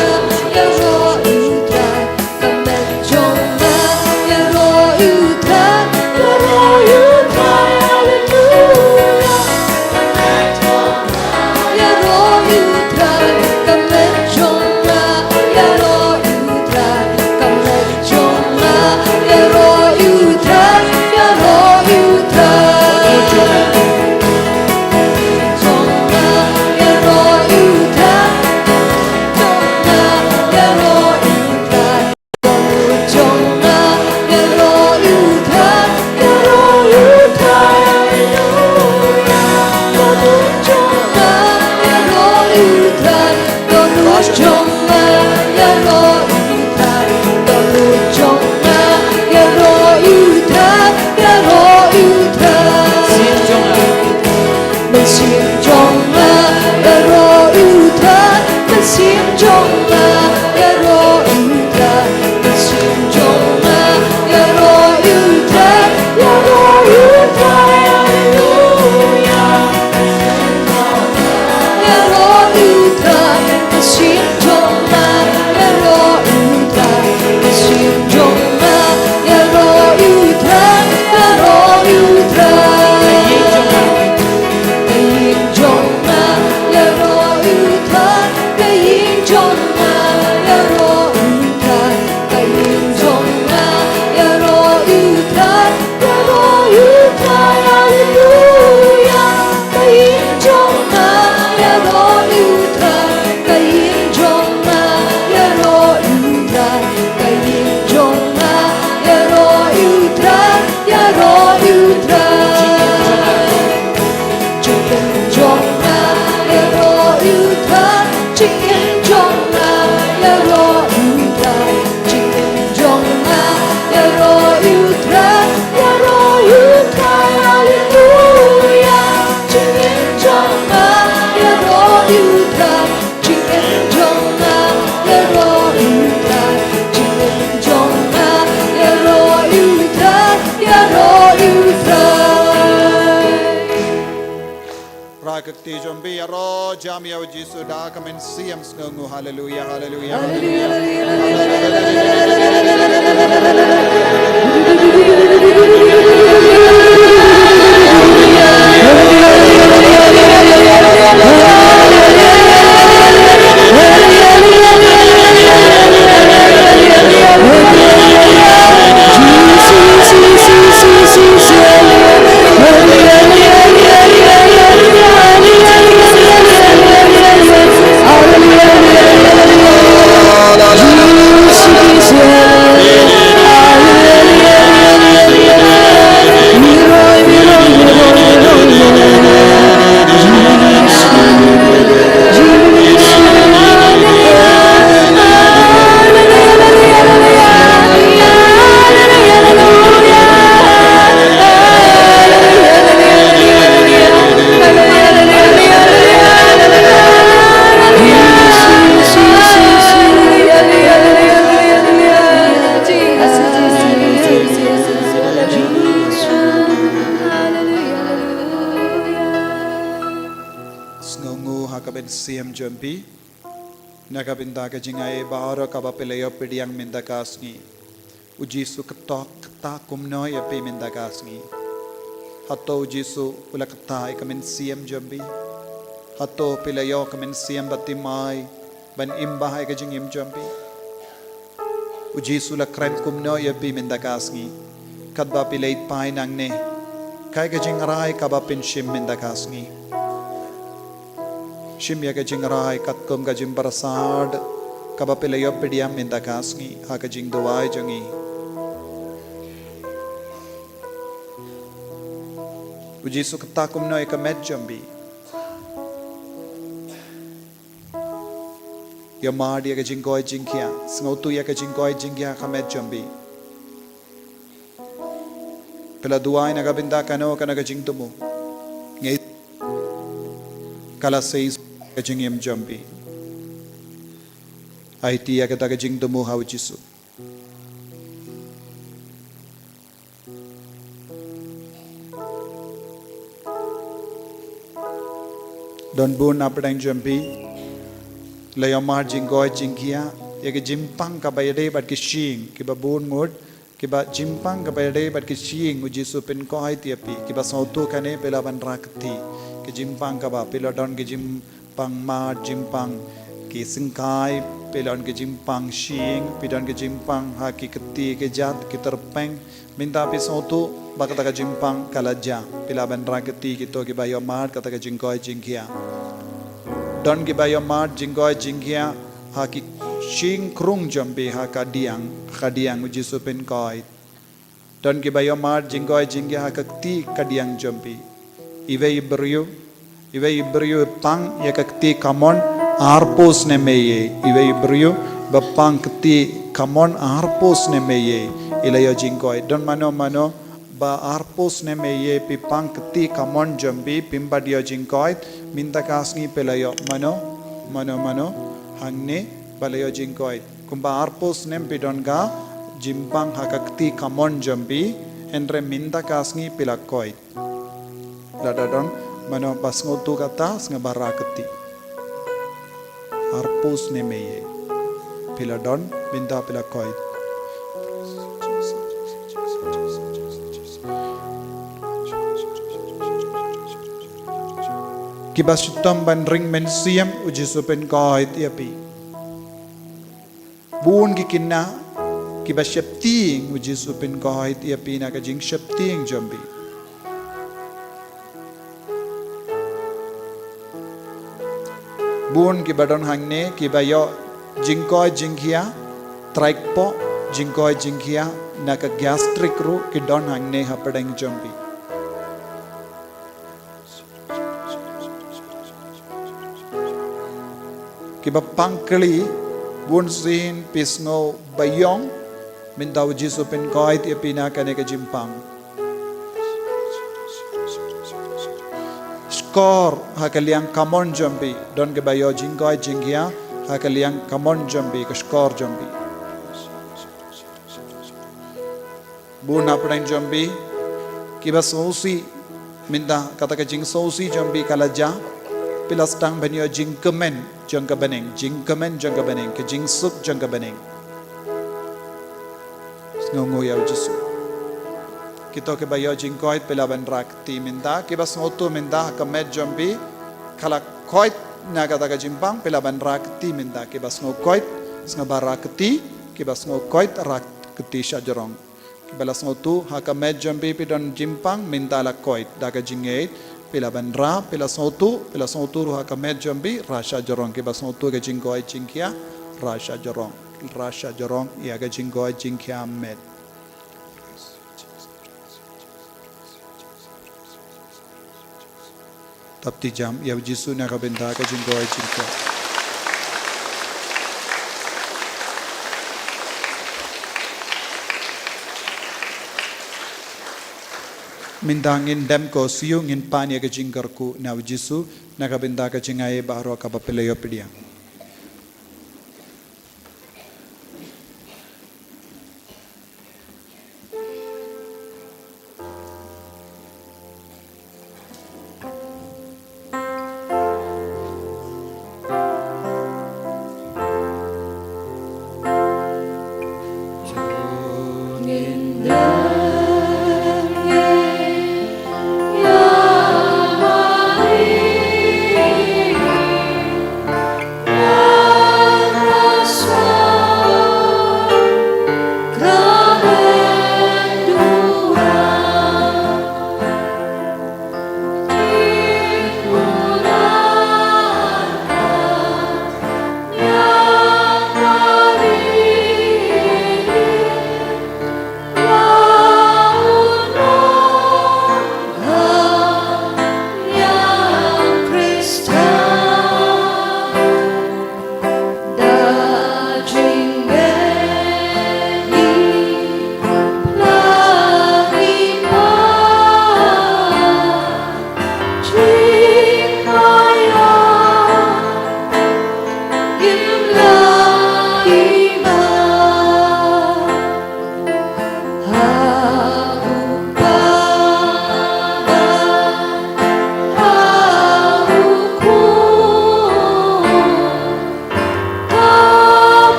Ti jombi ïaroh jam ïa u Jisu da ka mynsiem sngewnguh. Haleluya, haleluya. Sngewnguh ha ka mynsiem jong phi. Na ka bynta ka jingai baroh kaba phi la ïoh pdiang mynta ka sngi. U Jisu u kata kumno ïa phi mynta ka sngi? Hato u Jisu u la kata ïa ka mynsiem jong phi? Hato phi la ïoh ka mynsiem ba thymmai ban im bha ïa ka jingim jong phi? U Jisu u la kren kumno ïa phi mynta ka sngi? Katba phi leit phai nangne, kaei ka jingrai kaba phin shim mynta ka sngi? Shim ïa ka jingrai katkum ka jingpyrsad kaba phi la ïoh pdiang mynta ka sngi ha ka jingduwai jong ngi. U Jisu u kata kumno ïa ka met jong phi? Ïa mad ïa ka jingkoit jingkhiah, sngewthuh ïa ka jingkoit jingkhiah ha ka met jong phi. Phi la duwai na ka bynta kano kano ka jingthmu. Ngi, ka la sei ka jingim jong phi. Aiti ïa kata ka jingthmu ha u Jisu. Don bun na pdeng jong phi la ïoh mad jingkoit jingkhiah ïa ka jingpang kaba ïadei bad ka shyieng, kiba bun ngut, kiba jingpang kaba ïadei bad ka shyieng u Jisu u pynkoit ïa phi, kiba sngewthuh kane phi lah ban rah kti. Ka jingpang kaba phi la don, ka jingpang mad, jingpang ki syngkai, phi la don ka jingpang shyieng, phi don ka jingpang ha ki kti ki jait ki tyrpeng. Mynta phi sngewthuh ba kata ka jingpang ka la jia, phi lah ban rah kti. Kito kiba ïoh mad kata ka jingkoit jingkhiah. Don kiba ïoh mad jingkoit jingkhiah ha ki shyieng krung jong phi, ha ka diang, ha ka diang u Jisu u pynkoit. Don kiba ïoh mad jingkoit jingkhiah ha ka kti ka diang jong phi. Iwei i briew, iwei i briew i pang ïa ka kti kamon arphew snem eiei. Iwei i briew ba pang kti kamon arphew snem eiei, i la ïoh jingkoit. Don mano mano ba arphew snem eiei phi pang kti kamon jong phi, phim pat ïoh jingkoit, mynta ka sngi phi la ïoh mano mano mano hangne ba la ïoh jingkoit. Kumba arphew snem phi don ka jingpang ha ka kti kamon jong phi, hynrei mynta ka sngi phi la koit. Lada don mano ba sngewthuh kata, sngewbha rah kti. Arphew snem eiei phi la don, mynta phi la koit. Kiba shitom ban ring mynsiem, u Jisu u pynkoit ïa phi. Bun ki khynnah kiba sheptieng, u Jisu u pynkoit ïa phi na ka jingsheptieng jong phi. Bun kiba don hangne kiba ïoh jingkoit jingkhiah, trai kpoh, jingkoit jingkhiah na ka gastric ruh ki don hangne hapdeng jong phi. Kiba pang kli, bun sien phi sngew ba ïong, mynta u Jisu u pynkoit ïa phi na kane ka jingpang. Shkor ha ka liang kamon jong phi, don kiba ïoh jingkoit jingkhiah ha ka liang kamon jong phi, ka shkor jong phi. Bun hapdeng jong phi kiba sngewsih, mynta kata ka jingsngewsih jong phi ka la jia. phi la sdang ban ïoh jingkmen jong ka bneng, jingkmen jong ka bneng, ka jingsuk jong ka bneng. Sngewnguh ïa u Jisu. Kito kiba ïoh jingkoit phi lah ban rah kti mynta, kiba sngewthuh mynta ha ka met jong phi ka la koit na kata ka jingpang, phi lah ban rah kti mynta, kiba sngew koit, sngewbha rah kti, kiba sngew koit rah kti shajrong. Kiba la sngewthuh ha ka met jong phi phi don jingpang mynta la koit da ka jingngeit, phi lah ban rah, phi la sngewthuh, phi la sngewthuh ruh ha ka met jong phi, rah shajrong, kiba sngewthuh ka jingkoit jingkhiah, rah shajrong, rah shajrong ïa ka jingkoit jingkhiah met. Tap ti jam ïa u Jisu na ka bynta ka jingkoit jingkhiah. Mynta ngin dem ko siew, ngin pan ïa ka jingkyrkhu na u Jisu na ka bynta ka jingai baroh kaba phi la ïoh pdiang.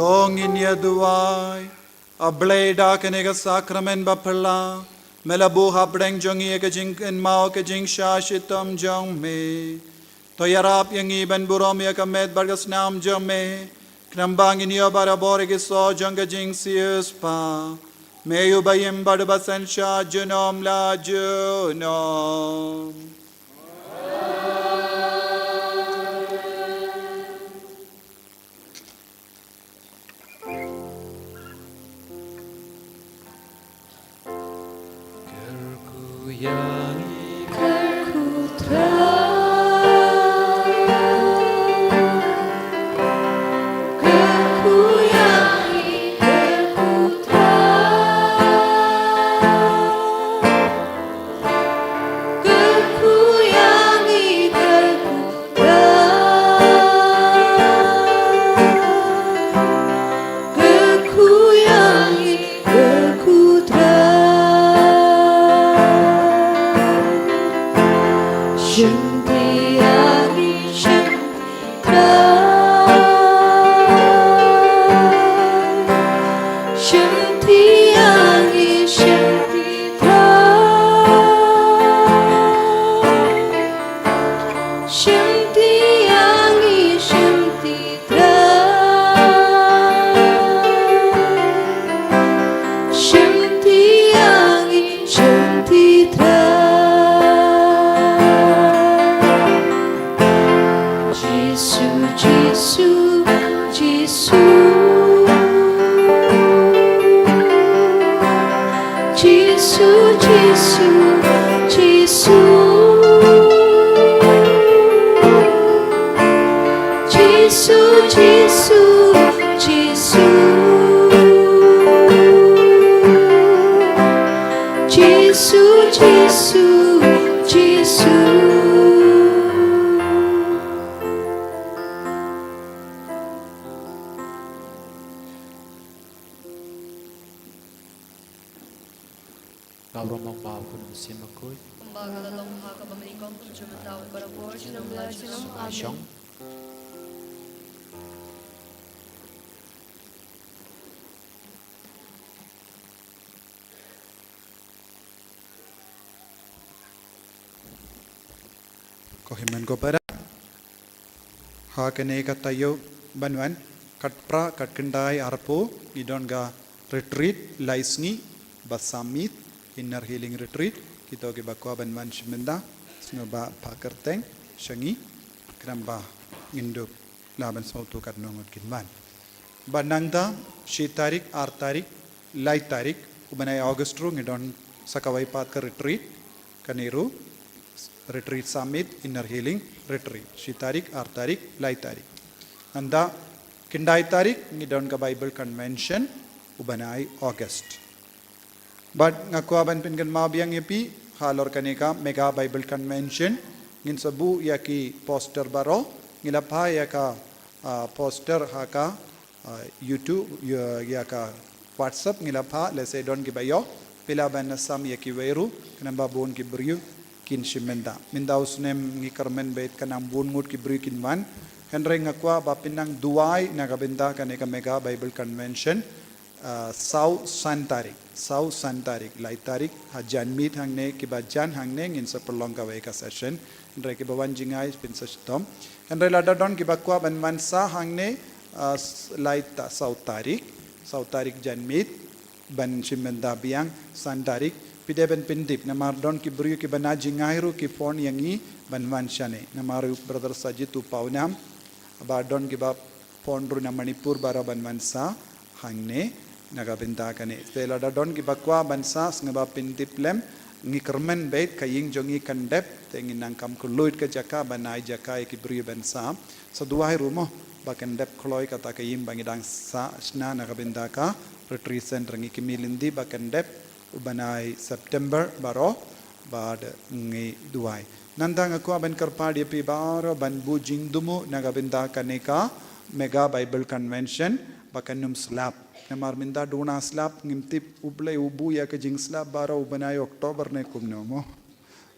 To ngin ïa duwai. A Blei, da kane ka sakramen baphylla me la buh hapdeng jong ngi ïa ka jingkynmaw ka jingshah shitom jong me. To ïarap ïa ngi ban burom ïa ka met bad ka snam jong me, khnang ba ngin ïoh barabor ïa ki soh jong ka jingsiewspah. Me uba im bad uba synshar junom la junom. Jisu, Jisu, Jisu, Jisu, Jisu, Jisu, Jisu, Jisu. Ka burom ba u Mynsiem Bakhuid. Kumba ka la long ha kaba nyngkong, kumjuh mynta, barabor, junom la junom. Amen. Ko hynmen ko para. Ha kane ka taïew ban wan, khatphra, khatkhyndai, arphew, ngi don ka retreat lai sngi, ba saw miet, inner healing retreat. Kito kiba kwah ban wan shim bynta, sngewbha phah kyrteng sha ngi, khnang ba ngin dup lah ban sngewthuh katno ngut kin wan. Bad nangta, shi tarik, ar tarik, lai tarik u bnai August ruh ngi don sa kawei pat ka retreat, kane ruh retreat saw miet, inner healing retreat. Shi tarik, ar tarik, lai tarik. Nangta khyndai tarik ngi don ka Bible convention u bnai August. Bad nga kwah ban pynkynmaw biang ïa phi, halor kane ka Mega Bible Convention, ngin sa buh ïa ki poster baroh, ngi la phah ïa ka, ah, poster ha ka, ah, YouTube, ïa, ïa ka WhatsApp ngi la phah, lehse don kiba ïoh, phi lah ban sam ïa kiwei ruh, khnang ba bun ki briew kin shim bynta. Mynta u snem ngi kyrmen beit ka nang bun ngut ki briew kin wan, hynrei nga kwah ba phin nang duwai na ka bynta kane ka Mega Bible Convention, ah, saw san tarik, saw san tarik, lai tarik, ha jan miet hangne, kiba jan hangne, ngin sa pynlong kawei ka session. Hynrei kiba wan jngai, phin sa shitom. Hynrei lada don kiba kwah ban wan sah hangne, ah, s-, lai ta-, saw tarik, saw tarik jan miet, ban shim bynta biang, san tarik, phi dei ban pyntip, namar don ki briew kiba na jngai ruh ki phone ïa ngi, ban wan shane. Namar u Brother Sajid u pawnam, ba don kiba phone ruh na Manipur baroh ban wan sah hangne na ka bynta kane. Te lada don kiba kwah ban sah, sngewbha pyntip lem, ngi kyrmen beit, ka ïing jong ngi kan dep, te ngin nang kam kylluid ka jaka, ban ai jaka ïa ki briew ban sah. Sa duwai ruh mo, ba kan dep kloi kata ka ïing ba ngi dang sah shna na ka bynta ka retreat center, ngi kyrmen lynti ba kan dep u bnai September baroh, bad ngi duwai. Nangta nga kwah ban kyrpad ïa phi baroh ban buh jingthmu na ka bynta kane ka Mega Bible Convention, ba kan ym slap. Namar mynta duna slap, ngim tip, U Blei u buh ïa ka jingslap baroh u bnai October ne kumno mo.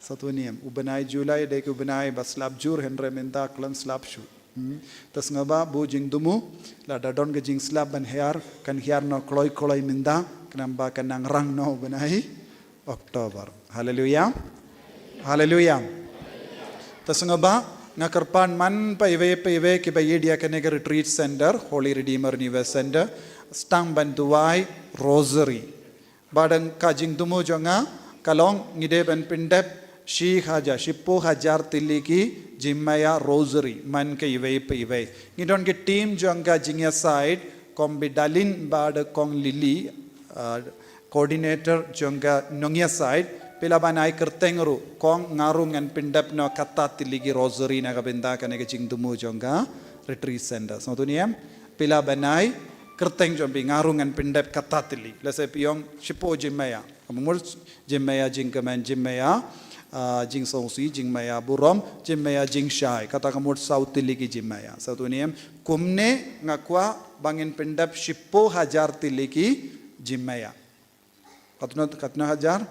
Sa tu niam, u bnai July dei ka u bnai ba slap jur, hynrei mynta khlem slap shuh. Hmm. Te sngewbha buh jingthmu, lada don ka jingslap ban hiar, kan hiar noh kloi kloi mynta, khnang ba kan nang rang noh u bnai October. Haleluya. Haleluya. Te sngewbha, nga kyrpad man pa iwei pa iwei kiba ïeit ïa kane ka retreat center, Holy Redeemer New West Center, sdang ban duwai rosary. Bad ka jingthmu jong nga, ka long ngi dei ban pyndep shi hajar, shiphew hajar tylli ki jingmaïa rosary, man ka iwei pa iwei. Ngi don ki team jong ka jingïasaid, Kong Bidalin bad Kong Lily, ah, coordinator jong ka nongïasaid, phi lah ban ai kyrteng ruh, kong nga ruh ngan pyndep noh kata tylli ki rosary na ka bynta kane ka jingthmu jong ka retreat center. Sngewthuh ne em? Phi lah ban ai kyrteng jong phi, nga ruh ngan pyndep kata tylli. Lehse phi ong shiphew jingmaïa. Ka mut jingmaïa jingkmen, jingmaïa, ah, jingsngewsih, jingmaïa burom, jingmaïa jingshai. Kata ka mut saw tylli ki jingmaïa. Sngewthuh ne em? Kumne nga kwah ba ngin pyndep shiphew hajar tylli ki jingmaïa. Katno, katno hajar?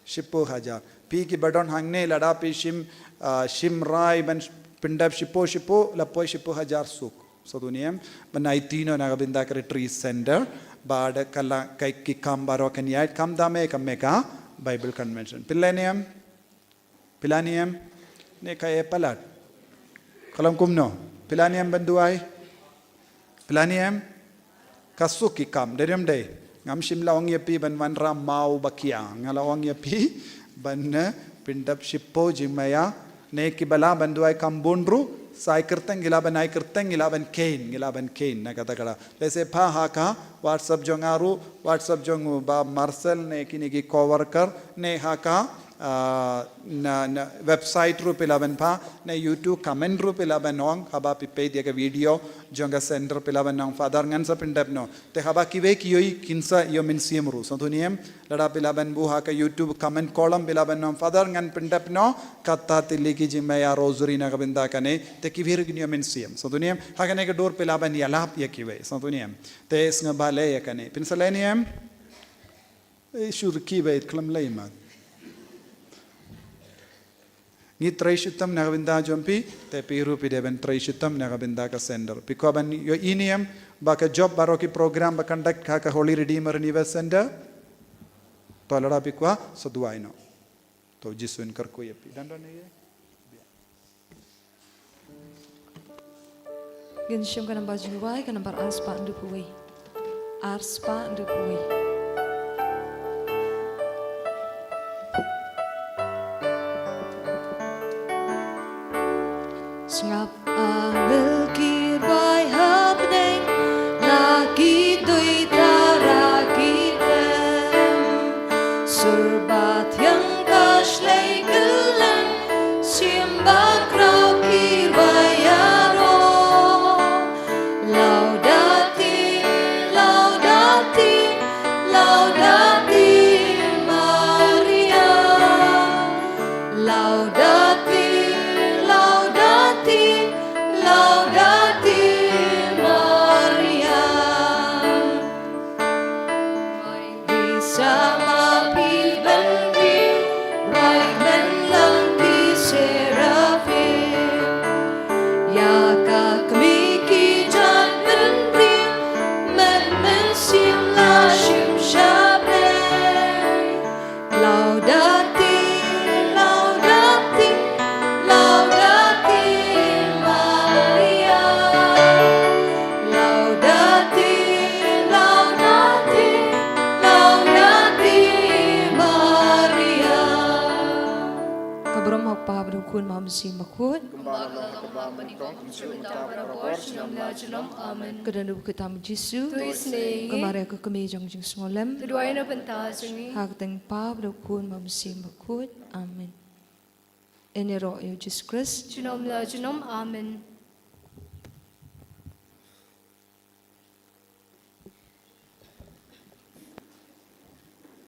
Shiphew hajar. Phi kiba don hangne lada phi shim, ah, shim rai ban pyndep shiphew shiphew, la poi shiphew hajar suk. Sngewthuh ne em? Ban aiti noh na ka bynta ka retreat center, bad ka la, ka, ki kam baroh kan ïaid, khamtam ïa ka Mega Bible Convention. Phi lah ne em? Phi lah ne em? Ne ka e palat. Ka long kumno? Phi lah ne em ban duwai? Phi lah ne em? Ka suk ki kam, dei ne em dei? Ngam shym la ong ïa phi ban wanrah maw ba khia. Nga la ong ïa phi ban, eh, pyndep shiphew jingmaïa. Ne kiba lah ban duwai kham bun ruh, Sa ai kyrteng, ngi lah ban ai kyrteng, ngi lah ban kheiñ, ngi lah ban kheiñ na kata ka daw. Lehse pha ha ka WhatsApp jong nga ruh, WhatsApp jong u Bah Marcel ne kine ki co-worker, ne ha ka, ah, na, na website ruh phi lah ban pha, ne YouTube comment ruh phi lah ban ong, haba phi peit ïa ka video jong ka center phi lah ban ong, Father ngan sa pyndep noh. Te haba kiwei ki ïohi kin sa ïoh mynsiem ruh. Sngewthuh ne em, lada phi lah ban buh ha ka YouTube comment column phi lah ban ong, Father ngan pyndep noh katta tylli ki jingmih ïa rosary na ka bynta kane, te kiwei ruh kin ïoh mynsiem. Sngewthuh ne em, ha kane ka dur phi lah ban ïalap ïa kiwei. Sngewthuh ne em. Te sngewbha leh ïa kane. Phin sa leh ne em? Eh, shu rkhie beit, khlem lei mat. Ngi trei shitom na ka bynta jong phi, te phi ruh phi dei ban trei shitom na ka bynta ka center. Phi kwah ban ïohi ne em ba ka jop baroh ki program ba conduct ha ka Holy Redeemer Revival Center? To lada phi kwah, sa duwai noh. To Jisu un kyrkhu ïa phi. Don don ïa. Ngin shim ka nambar jingduwai, ka nambar ar spah hynriewphew wei. Ar spah hynriewphew wei. Sngap angel ki bai ha bneng, la ki duwai tara ki tem. Sur bad ïeng ka shlei kylleng, shim bakhraw ki bai ïaroh. Laudate, laudate, laudate Maria. Laudate, laudate, laudate Maria. Di sama phi bynriew, wai men lang ki seraphim. Ïa ka kmie ki jan bynriew, men mynsiem la shim sha bneng. Laudate, laudate, laudate Maria. Laudate, laudate, laudate Maria. Ka burom ha u Kpa bad u Khun bad u Mynsiem Bakhuid. Kumba ha ka ba mynta, kumjuh mynta bad barabor, junom la junom. Amen. Ka dohnud bad ka kti jong u Jisu. To isynei ïa ngi. Ka Maria ka kmie jong ka jingsngewlem. To duwai na ka bynta jong ngi. Ha ka kyrteng u Kpa bad u Khun bad u Mynsiem Bakhuid. Amen. Yn ïaroh ïa u Jisu Khrist. Junom la junom. Amen.